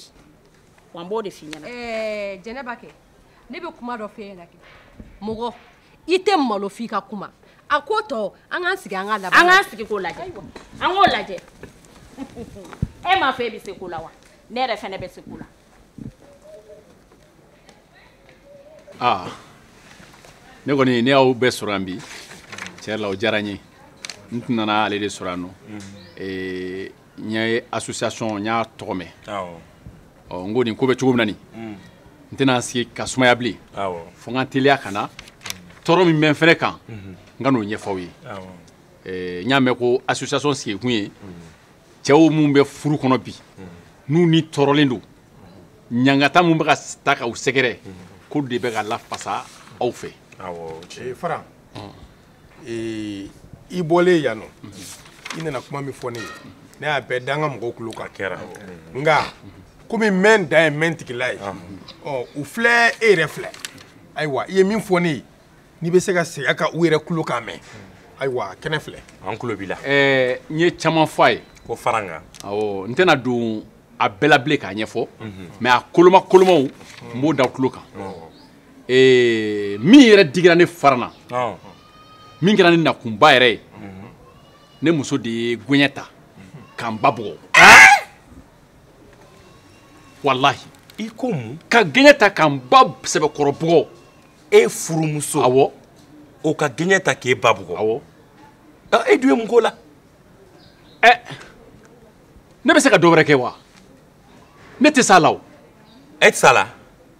S8: Wa n b'o de f'i ɲɛna.
S9: Jɛnɛba kɛ, ne bɛ kuma dɔ f'e ɲɛna kɛ. Mɔgɔ, i tɛ malo f'i ka kuma. A ko tɔ, an k'an sigi an k'a laban.
S8: An k'an sigi k'o lajɛ. An k'o lajɛ. E m'a fɔ e bɛ se ko la wa? Ne yɛrɛ fɛnɛ bɛ se ko la.
S11: Ah, ne kɔni ne y'aw bɛɛ sɔrɔ yan bi. Tiɲɛ yɛrɛ la o diyara n ye. N tun nana ale de sɔrɔ yan nɔ. N ye association n y'a tɔgɔ mɛn. Ɔ n ko nin ko bɛ cogo min na nin. N tɛna sigi ka sumaya bilen. Fo n ka teliya ka na. Tɔɔrɔ min bɛ n fɛnɛ kan, n ka n'o ɲɛfɔ aw ye. N y'a mɛn ko association sigikun ye cɛw minnu bɛ furu kɔnɔ bi, n'u ni tɔɔrɔlen don, ɲangata min bɛ ka ta k'u sɛgɛrɛ, ko de bɛ ka lafasa aw fɛ.
S2: Fara, i bɔlen yan nɔ, i nana kuma min fɔ ne ye, ne y'a bɛɛ da n ka mɔgɔw tulo kan. Nka komi mɛn dan ye mɛn tigila ye, ɔ u filɛ e yɛrɛ filɛ. Ayiwa, i ye min fɔ ne ye, n'i bɛ se ka segin a kan u yɛrɛ tulo kan mɛn. Ayiwa, kɛnɛ filɛ.
S1: An tulo b'i la.
S11: N ye caman fɔ a ye.
S1: Ko fara n kan.
S11: Awɔ, n tɛna don a bɛɛ la bilen k'a ɲɛfɔ, mais a koloma kolomaw n b'o da tulo kan. Min yɛrɛ digira ne fara na, min kɛra ne nakunba yɛrɛ ye, ne muso de ye gɔɲɛ ta k'an ba bugɔ. Walahi.
S1: I ko mun?
S11: Ka gɛɲɛ ta k'an ba sɛbɛkɔrɔ bugɔ.
S1: E furumuso.
S11: Awɔ.
S1: O ka gɛɲɛ ta k'e ba bugɔ.
S11: Awɔ.
S1: E dun ye mun k'o la?
S11: Ne bɛ se ka dɔ wɛrɛ kɛ wa? Ne tɛ s'a la o.
S1: E tɛ s'a la?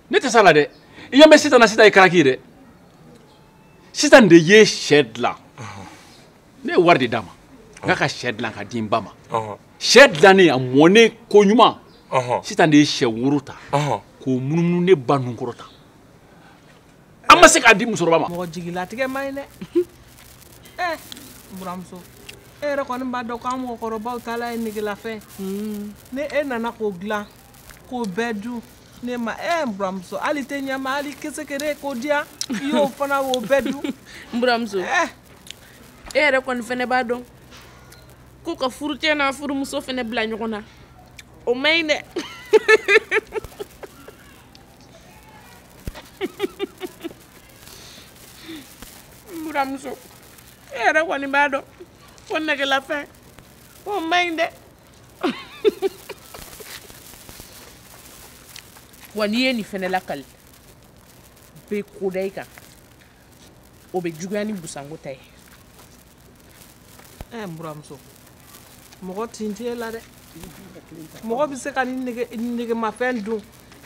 S11: Ne tɛ s'a la dɛ. I ɲɛ bɛ sisan na, sisan ye karaki ye dɛ. Sisan de ye sɛ dilan. Ne ye wari de d'a ma. N k'a ka sɛ dilan ka di n ba ma. Sɛ dilannen a mɔnen ko ɲuman. Sisan de ye sɛ woro ta. K'o munumunu ne ba nun kɔrɔ ta. An ma se k'a di musokɔrɔba ma.
S12: Mɔgɔ jigilatigɛ man ɲi dɛ. Buramuso, e yɛrɛ kɔni b'a dɔn k'an mɔgɔkɔrɔbaw taala ye negelafɛn. Ni e nana k'o dilan k'o bɛɛ dun ne ma, buramuso, hali tɛ ɲama hali kisɛ kelen k'o diyan, i y'o fana o bɛɛ dun.
S7: N buramuso, e yɛrɛ kɔni fɛnɛ b'a dɔn ko ka furucɛ n'a furumuso fɛnɛ bila ɲɔgɔn na, o man ɲi dɛ. N buramuso, e yɛrɛ kɔni b'a dɔn ko negelafɛn o man ɲi dɛ. Wa n'i ye nin fɛnɛ lakali, bɛ ko da i kan, o bɛ juguya ni busanko ta ye.
S12: N buramuso, mɔgɔ tin t'e la dɛ. Mɔgɔ bɛ se ka ni negemafɛn dun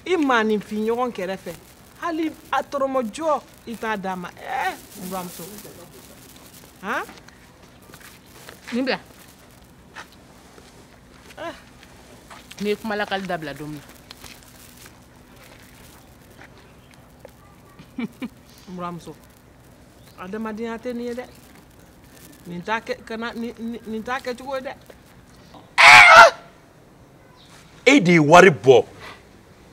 S12: i maaninfin ɲɔgɔn kɛrɛfɛ, hali a tɔrɔmɔjɔ i t'a d'a ma. N buramuso, han?
S4: Nin bila. N'i ye kuma lakali dabila don min na.
S12: N buramuso, adamadenya tɛ nin ye dɛ. Nin t'a kɛ kana nin t'a kɛcogo ye dɛ.
S1: E de ye wari bɔ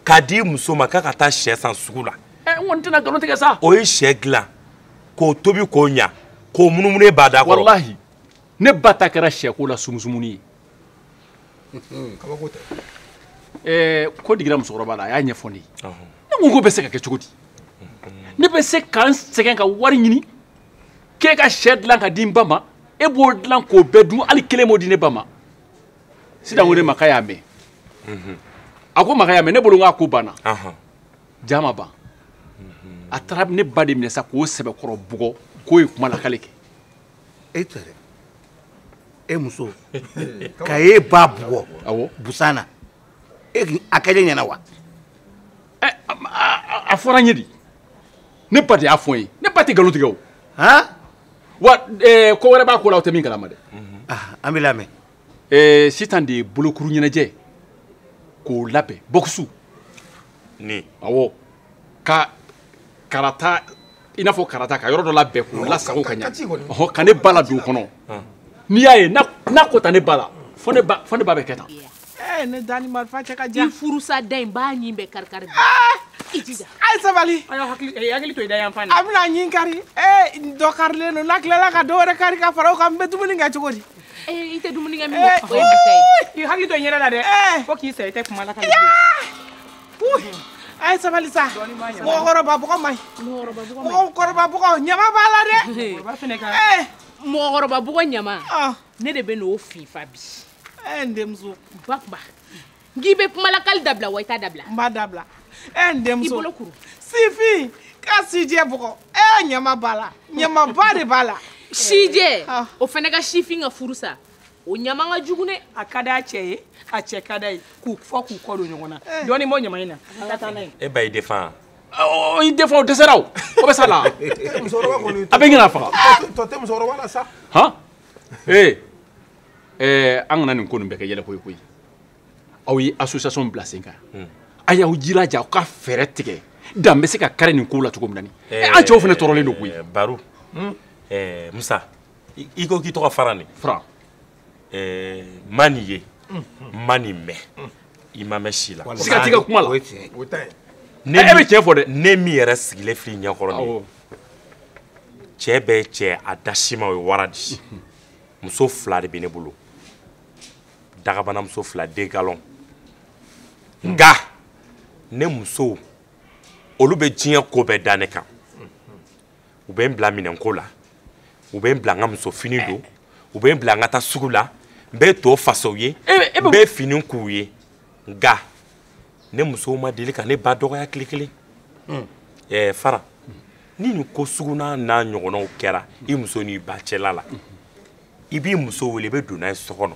S1: k'a di muso ma k'a ka taa sɛ san sugu la.
S11: N kɔni tɛna nkalon tigɛ sa.
S1: O ye sɛ dilan k'o tobi k'o ɲa k'o munumunu e ba da kɔrɔ.
S11: Walahi, ne ba ta kɛra sɛko la sumusumuni ye.
S2: Kabako tɛ.
S11: Ko digira musokɔrɔba la, a y'a ɲɛfɔ ne ye. Ne ko k'o bɛ se ka kɛ cogo di? Ne bɛ se ka n sɛgɛn ka wari ɲini k'e ka sɛ dilan ka di n ba ma, e b'o dilan k'o bɛɛ dun, hali kelen m'o di ne ba ma. Sisan ko ne ma k'a y'a mɛn. A ko ma k'a y'a mɛn, ne bolo n k'a ko banna. Ja ma ban. A taara ne ba de minɛ sa k'o sɛbɛkɔrɔ bugɔ k'o ye kuma lakale kɛ.
S5: E tɛ dɛ. E muso ka e ba bugɔ.
S11: Awɔ.
S5: Busan na. E a kɛlen ɲɛna wa?
S11: A fɔra n ye de. Ne ba de y'a fɔ n ye. Ne ba tɛ nkalon tigɛ o.
S5: Han?
S11: Wa ko wɛrɛ b'a ko la, o tɛ min kalama dɛ.
S5: An bɛ lamɛn.
S11: Sisan de ye bolokuru ɲɛnajɛ k'o labɛn bɔkisiw.
S1: Ni.
S11: Awɔ. Ka karata, i n'a fɔ karata, ka yɔrɔ dɔ labɛn k'o lasago ka ɲa. Ɔhɔn, ka ne ba ladon o kɔnɔ. N'i y'a ye n'a ko ta ne ba la, fo ne ba bɛ kɛ tan.
S12: Ne da ni marifa cɛ ka jan.
S7: I furusa da in b'a ɲin bɛɛ kari kari. I jija.
S12: A ye sabali.
S3: A y'aw hakili to i da yan fan na.
S12: A bɛna ɲin kari. Dɔ karilen don, n'a tilala ka dɔ wɛrɛ kari ka fara o kan, n bɛ dumuni kɛ cogo di?
S7: I tɛ dumuni kɛ min kɛ, o ye bi ta ye.
S3: I hakili to i yɛrɛ la dɛ. Fo k'i sa, i tɛ kuma la ka.
S12: A ye sabali sa. Mɔgɔkɔrɔba bugɔ man ɲi. Mɔgɔkɔrɔba bugɔ ɲama b'a la dɛ.
S7: Mɔgɔkɔrɔba bugɔ ɲama. Ne de bɛ n'o fifa bi.
S12: N denmuso.
S7: Ba kuma. N k'i bɛ kuma lakali dabila wa i t'a dabila?
S12: N b'a dabila. N denmuso.
S7: I bolo kuru.
S12: Sifin ka sijɛ bugɔ. Ɲama b'a la. Ɲamaba de b'a la.
S7: Sijɛ, o fana ka sifin ka furu sa. O ɲama ka jugu dɛ.
S3: A ka d'a cɛ ye, a cɛ ka d'a ye, k'u fɔ k'u kɔ don ɲɔgɔn na. Dɔɔnin bɔ ɲama in na. Ka taa n'a ye.
S1: E ba y'i défend.
S11: I défend, o dɛsɛra o. O bɛ s'a la.
S2: Musokɔrɔba kɔni.
S11: A bɛ ɲin'a faga.
S2: Tɔ tɛ musokɔrɔba la sa.
S11: Han? An kana nin ko nin bɛɛ kɛ yɛlɛko ye koyi. Aw ye association bila sen kan. A y'aw jilaja aw ka fɛɛrɛ tigɛ. Dan bɛ se ka kari nin ko la cogo min na ni. An cɛw fana tɔɔrɔlen don koyi.
S1: Baro. Musa, i ko k'i tɔgɔ Faran de.
S11: Faran.
S1: Ma nin ye, ma nin mɛn, i ma mɛn si la.
S11: Siga t'i ka kuma la.
S5: O ye tiɲɛ ye.
S2: O ta ye.
S11: E bɛ tiɲɛ fɔ dɛ.
S1: Ne min yɛrɛ sigilen filɛ i ɲɛkɔrɔ nin ye. Cɛ bɛɛ ye cɛ, a da si ma, o ye wara di. Muso fila de bɛ ne bolo. Dagabanamuso fila, den galon. Nka ne musow, olu bɛ diɲɛ ko bɛɛ da ne kan. U bɛ n bila minɛnko la, u bɛ n bila n ka muso fini don, u bɛ n bila n ka taa sugu la, n bɛ to fasow ye, n bɛ fini k'u ye. Nka ne musow ma deli ka ne ba dɔgɔya tile kelen. Fara, ni nin ko sugu n'a ɲɔgɔnnaw kɛra i muso n'i ba cɛla la, i b'i muso wele, i bɛ don n'a ye so kɔnɔ.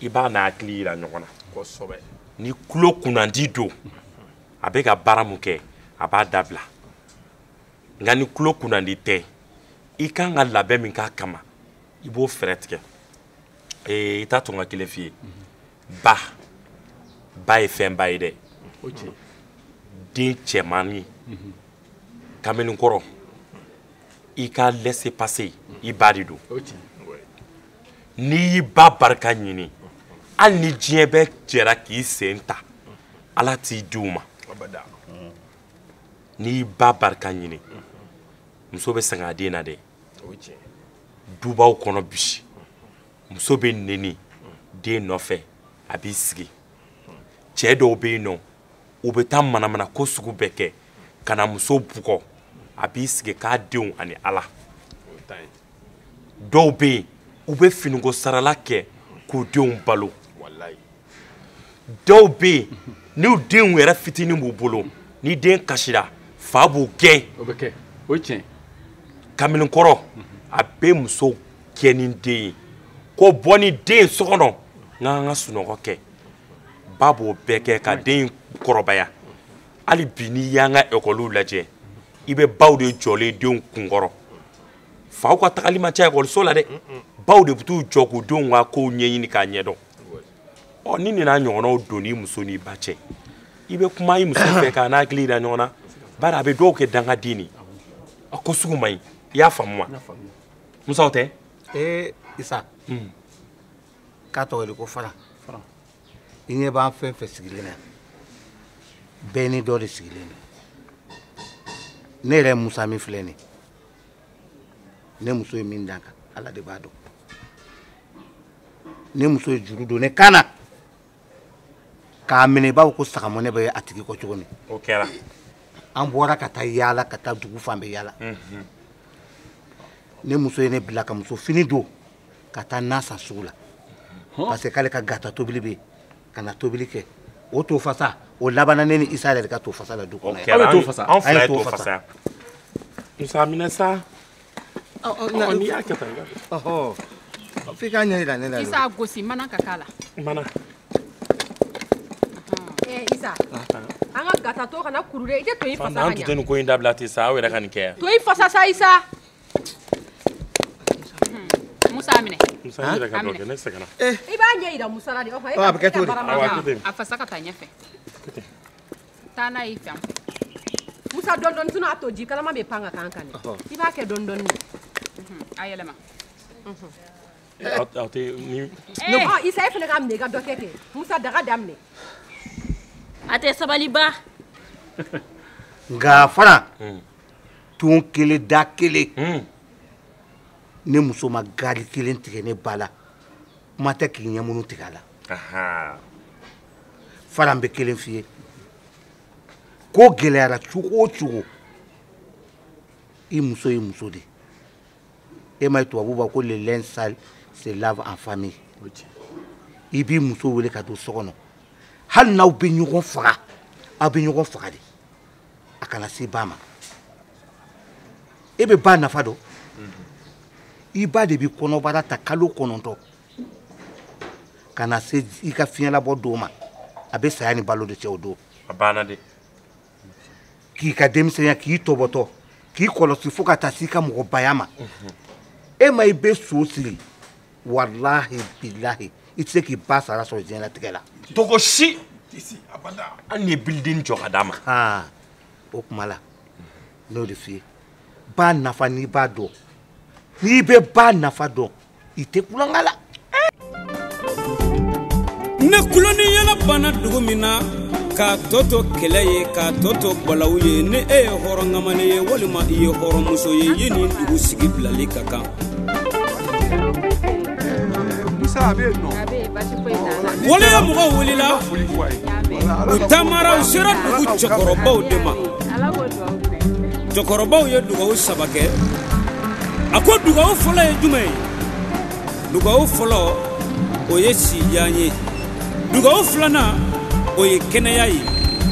S1: I b'a n'a hakili yira ɲɔgɔn na.
S2: Kosɛbɛ.
S1: Ni tulo kunnandi don, a bɛ ka baara mun kɛ, a b'a dabila. Nka ni tulo kunnandi tɛ, i kan ka labɛn min k'a kama, i b'o fɛɛrɛ tigɛ. I t'a to n ka kelen f'i ye. Ba ye fɛnba ye dɛ. Den cɛmannin kamalenkɔrɔ, i ka laisser passer i ba de don. N'i y'i ba barika ɲini, hali ni diɲɛ bɛɛ jɛra k'i sen ta, Ala t'i di u ma. N'i y'i ba barika ɲini, muso bɛ sɛgɛn a den na dɛ. Dubaw kɔnɔ bi, muso bɛ neni den nɔfɛ, a b'i sigi. Cɛ dɔw bɛ yen nɔ, u bɛ taa manamana ko sugu bɛɛ kɛ ka na muso bugɔ, a b'i sigi k'a denw ani Ala. Dɔw bɛ yen, u bɛ finiko sarala kɛ k'u denw balo. Dɔw bɛ yen, n'u denw yɛrɛ fitinin b'u bolo, ni den kasira, fa b'u gɛn.
S11: O bɛ kɛ, o ye tiɲɛ.
S1: Kamalenkɔrɔ, a bɛ muso kɛ ni den ye ko bɔ ni den ye so kɔnɔ, n k'an ka sunɔgɔ kɛ. Ba b'o bɛɛ kɛ ka den kɔrɔbaya. Hali bi n'i y'an ka ekɔliw lajɛ, i bɛ baw de jɔlen denw kunkɔrɔ. Faw ka tagali man ca ekɔliso la dɛ. Baw de bɛ t'u jɔ k'u denw ka kow ɲɛɲini k'a ɲɛdɔn. Ɔ ni nin n'a ɲɔgɔnnaw donn'i muso n'i ba cɛ, i bɛ kuma i muso fɛ k'a n'a hakili yira ɲɔgɔn na. Bari a bɛ dɔw kɛ dangaden de ye. A ko sugu man ɲi. I y'a faamu wa? Musa, o tɛ?
S5: Isa. K'a tɔgɔ de ko Fara. I ɲɛ b'an fɛn fɛn sigilen na, bɛɛ ni dɔ de sigilen don. Ne yɛrɛ Musa min filɛ nin ye, ne muso ye min dan kan, Ala de b'a dɔn. Ne muso ye juru don ne kan na k'a minɛ i b'a fɔ ko sagamɔnɛ bɛ a tigi kɔ cogo min.
S1: O kɛra.
S5: An bɔra ka taa yaala, ka taa dugu fan bɛɛ yaala. Ne muso ye ne bila ka muso fini don ka taa na san sugu la. Parce que k'ale ka gata tobili bɛ yen, ka na tobili kɛ. O to fasa, o labanna ne ni Isa yɛrɛ de ka to fasa la du kɔnɔ.
S1: O kɛra. Aw bɛ to fasa. Anw fila ye to fasa. Musa, minɛ sa. N'i y'a kɛ tan.
S5: F'i k'a ɲɛ yira ne la.
S4: Isa, gosi mana ka k'a la.
S1: Mana.
S9: Isa, an ka gata to kana kuru dɛ, i tɛ to i fasa ka ɲa.
S1: An tun tɛ nin ko in dabila ten sa, aw yɛrɛ ka nin kɛ yan.
S9: To i fasa sa, Isa.
S4: Musa, a minɛ.
S1: Musa, i yɛrɛ ka dɔ kɛ, ne sɛgɛnna.
S9: I b'a ɲɛ yira Musa la de.
S5: A bɛ kɛ cogo di?
S4: A fasa ka taa ɲɛfɛ. Taa n'a ye fan fɛ.
S9: Musa, dɔɔni dɔɔni, sinon a to ji kalama bɛ pan ka k'an kan dɛ. I b'a kɛ dɔɔni dɔɔni.
S4: A yɛlɛma.
S1: Aw tɛ ni.
S9: Isa, e fana k'a minɛ i ka dɔ kɛ kɛ. Musa, daga daminɛ.
S8: A tɛ sabali ba.
S5: Nka fana, ton kelen da kelen. Ne muso ma gari kelen tigɛ ne ba la, kuma tɛ k'i ɲɛmunu tigɛ a la. Fara, n bɛ kelen f'i ye. Ko gɛlɛyara cogo o cogo, i muso ye muso de. E ma ye tubabu b'a ko le linge sale se lave en famille. I b'i muso wele ka don so kɔnɔ. Hali n'aw bɛ ɲɔgɔn faga, aw bɛ ɲɔgɔn faga de. A kana se ba ma. E bɛ ba nafa dɔn. I ba de bɛ kɔnɔbara ta kalo 9 ka na se i ka fiɲɛlabɔ don ma, a bɛ saya ni balo de cɛ o don.
S1: A banna de.
S5: K'i ka denmisɛnya, k'i tɔbɔtɔ, k'i kɔlɔsi fo ka taa s'i ka mɔgɔbaya ma. E ma i bɛ so siri, walahi bilahi, i tɛ se k'i ba sara sɔrɔ diɲɛlatigɛ la.
S1: Togo si. Hali ni ye biliden jɔ ka d'a ma.
S5: O kuma la, n'o de f'i ye, ba nafa n'i b'a dɔn. N'i bɛ ba nafa dɔn, i tɛ kulonkɛ la.
S6: Ne kuloni yɛlɛ banna dugu min na, k'a tɔ to kɛlɛ ye, k'a tɔ to balawu ye, ni e ye hɔrɔn ŋamani ye walima i ye hɔrɔnmuso ye, i ni dugu sigi bilali ka kan.
S2: Musa, a bɛ yen nɔ.
S4: A bɛ yen, baasi foyi t'a la.
S6: Waleya mɔgɔw wulila, u taamara, u sera dugu cɛkɔrɔbaw de ma. Cɛkɔrɔbaw ye dugawu 3 kɛ. A ko dugawu fɔlɔ ye jumɛn ye? Dugawu fɔlɔ, o ye sijan ye. Dugawu filanan, o ye kɛnɛya ye.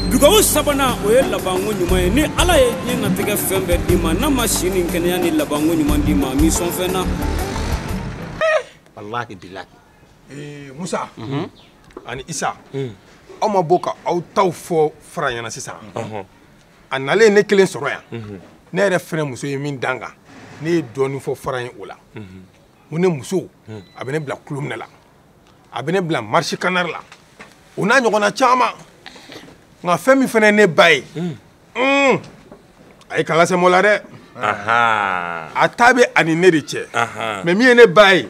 S6: Dugawu sabanan, o ye labanko ɲuman ye. Ni Ala ye diɲɛ natigɛ fɛn bɛɛ d'i ma, n'a ma si ni kɛnɛya ni labanko ɲuman d'i ma, a m'i sɔn fɛn na.
S5: Walahi bilahi.
S2: Musa ani Isa, aw ma bɔ ka aw taw fɔ fara ɲɛna sisan. A nalen ne kelen sɔrɔ yan, ne yɛrɛ fɛnɛ muso ye min dan kan, ne ye dɔɔnin fɔ fara ye o la. N ko ne muso, a bɛ ne bila kulominɛ la, a bɛ ne bila marche canard la, o n'a ɲɔgɔnna caman. Nka fɛn min fɛnɛ ye ne ba ye, a ye kala sɛmɛ o la dɛ. A ta bɛ ani ne de cɛ, mais min ye ne ba ye,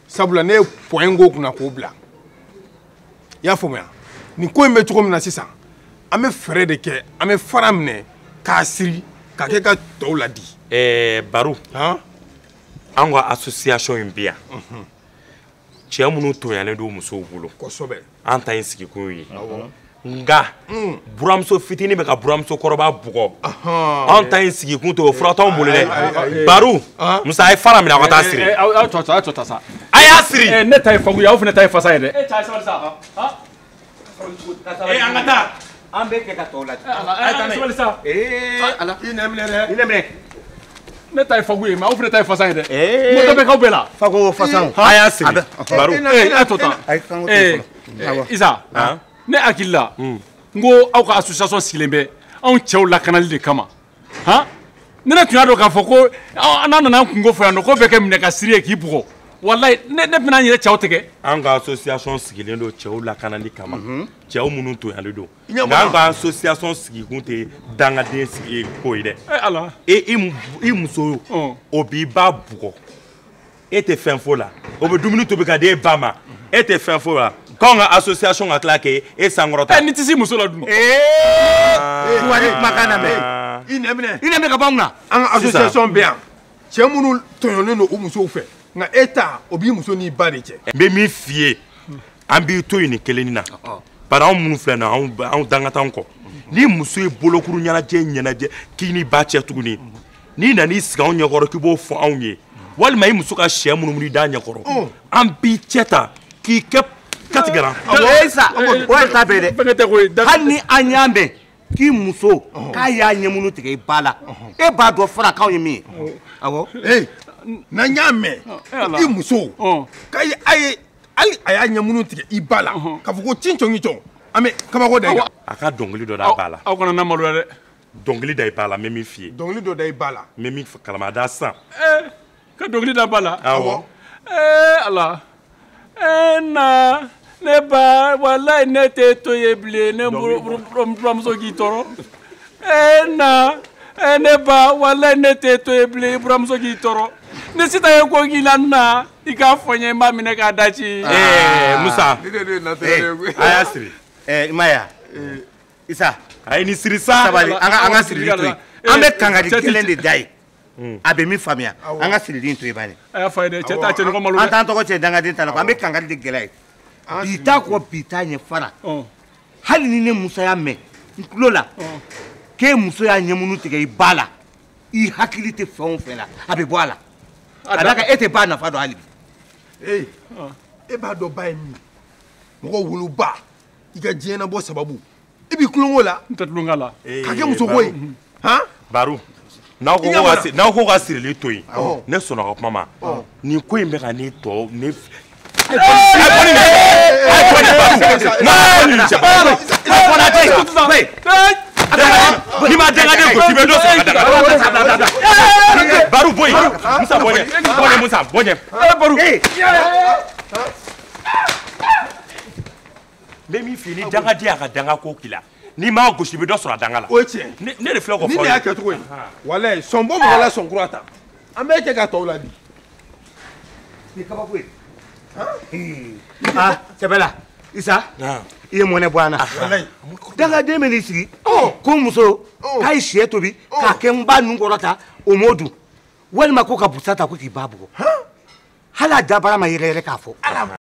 S2: sabula ne ye point k'o kunna k'o bila. I y'a faamuya? Nin ko in bɛ cogo min na sisan, an bɛ fɛɛrɛ de kɛ, an bɛ fara minɛ k'a siri k'a kɛ ka tɔw ladi.
S1: Baro, an ka association in bɛ yan, cɛ minnu tɔɲalen don musow bolo,
S2: kosɛbɛ,
S1: an ta in sigikun ye. Nka buramuso fitinin bɛ ka buramuso kɔrɔba bugɔ, anw ta in sigikun t'o fura t'anw bolo dɛ. Baro, Musa, a ye fara minɛ aw ka taa siri.
S11: Aw tɔ ta sa.
S1: A y'a siri.
S11: Ne ta ye fagu ye, aw fana ta ye fasa ye dɛ. E cɛ, sabali sa.
S1: An ka taa.
S5: An bɛ kɛ ka tɔw lajɛ.
S11: Sabali sa.
S5: Ala. I nɛ minɛ dɛ. I nɛ minɛ.
S11: Ne ta ye fagu ye, mais aw fana ta ye fasa ye dɛ. Moto bɛ k'aw bɛɛ la.
S5: Fago fasaw.
S1: A y'a siri. Baro.
S11: A tɔ ta. Isa. Ne hakili la, n ko aw ka association sigilen bɛ anw cɛw lakanali de kama. Han, ne tun y'a dɔn k'a fɔ ko n'an nana an kungo fɔ yan nɔ, k'o bɛ kɛ minɛ ka siri ye k'i bugɔ. Walayi, ne bɛna n yɛrɛ cɛw tigɛ.
S1: An ka association sigilen don cɛw lakanali kama, cɛw minnu tɔɲalen don. Nka an ka association sigikun tɛ dangaden sigi ko ye dɛ.
S11: Ala.
S1: I muso, o b'i ba bugɔ, e tɛ fɛn fɔ la. O bɛ dumuni tobi ka di e ba ma, e tɛ fɛn fɔ la. K'anw ka association ka tila k'e sankɔrɔta.
S11: Ni tɛ se muso la dun.
S5: Wari kumakan na mɛn.
S2: I nɛ minɛ.
S5: I nɛ minɛ ka bɔ anw na.
S2: An ka association bɛ yan, cɛ minnu tɔɲɔlen don u musow fɛ, nka e ta o b'i muso n'i ba de cɛ.
S1: N bɛ min f'i ye, an b'i to yen nin kelennin na. Bari anw minnu filɛ nin ye, anw danga t'anw kɔ. Ni muso ye bolokuru ɲɛnajɛ k'i ni ba cɛ tuguni, n'i nan'i sigi anw ɲɛkɔrɔ k'i b'o fɔ anw ye, walima i muso ka sɛ munumunu i da ɲɛkɔrɔ, an b'i cɛ ta k'i kɛ katigɛra.
S5: Isa, o yɛrɛ t'a bɛɛ dɛ. Hali ni an y'a mɛn k'i muso k'a y'a ɲɛmunu tigɛ i ba la, e b'a dɔn fara k'anw ye min ye. Awɔ.
S2: N'an y'a mɛn i muso k'a ye a ye hali a y'a ɲɛmunu tigɛ i ba la, k'a fɔ ko cin cɔn cɔn, an bɛ kabako da i kan.
S1: A ka dɔnkili dɔ da ba la.
S11: Aw kana na maloya dɛ.
S1: Dɔnkili da i ba la, n bɛ min f'i ye.
S2: Dɔnkili dɔ da i ba la.
S1: N bɛ min kalama, a da sisan.
S11: Ka dɔnkili da ba la.
S1: Awɔ.
S11: Ala. Na. Ne ba, walayi ne tɛ to ye bilen, ne buramuso k'i tɔɔrɔ. Na, ne ba, walayi ne tɛ to ye bilen, i buramuso k'i tɔɔrɔ. Ni sisan ye ko k'i la na, i k'a fɔ n ye, n b'a minɛ k'a da ci.
S1: Musa, a y'a siri.
S5: I ma ye wa? Isa.
S1: A ye nin siri sa.
S5: Sabali, an ka sirili to yen. An bɛ kankari kelen de da ye. A bɛ min faamuya, an ka sirili to yen bani.
S11: A y'a fɔ a ye dɛ, cɛ t'a cɛ ɲɔgɔn malo dɛ.
S5: An t'an tɔgɔ cɛ dangaden ta la, an bɛ kankari de gɛlɛya ye. Bi t'a kɔ, bi t'a ɲɛ fara. Hali ni ne Musa y'a mɛn n tulo la k'e muso y'a ɲɛmunu tigɛ i ba la, i hakili tɛ fɛn o fɛn la, a bɛ bɔ a la. Ka d'a kan e tɛ ba nafa dɔn hali bi.
S2: E b'a dɔn ba ye min ye, mɔgɔ woloba, i ka diɲɛnabɔ sababu, i b'i tulonk'o la.
S11: N tɛ tulonk'a la.
S2: Ka kɛ musoko ye. Han?
S1: Baro, n'aw ko ka sirili to yen, ne sɔnna ka kuma ma. Nin ko in bɛ ka ne tɔ ne. Ni ma dangaden gosi, i bɛ dɔ sɔrɔ ka daga. Baro bɔ yen, Musa bɔ ɲɛ, bɔ ɲɛ Musa, bɔ ɲɛ.
S11: Baro.
S1: N bɛ min f'i ye, ni dangaden y'a ka danga ko k'i la, n'i m'a gosi, i bɛ dɔ sɔrɔ a danga la.
S2: O ye tiɲɛ.
S1: Ne de filɛ k'o fɔ.
S2: Ni nin y'a kɛcogo ye, walayi, sɔn bɔ mɔgɔ la, sɔn kura ta. An bɛ kɛ ka tɔw ladi.
S5: Nin kabako ye. Sɛbɛla, Isa, i ye mɔnɛ bɔ an na. Dangaden bɛ n'i sigi ko muso k'a ye sɛ tobi k'a kɛ n ba nun kɔrɔ ta, o m'o dun, walima ko ka busa ta ko k'i ba bugɔ. Hali a dabara ma yɛrɛ yɛrɛ k'a fɔ.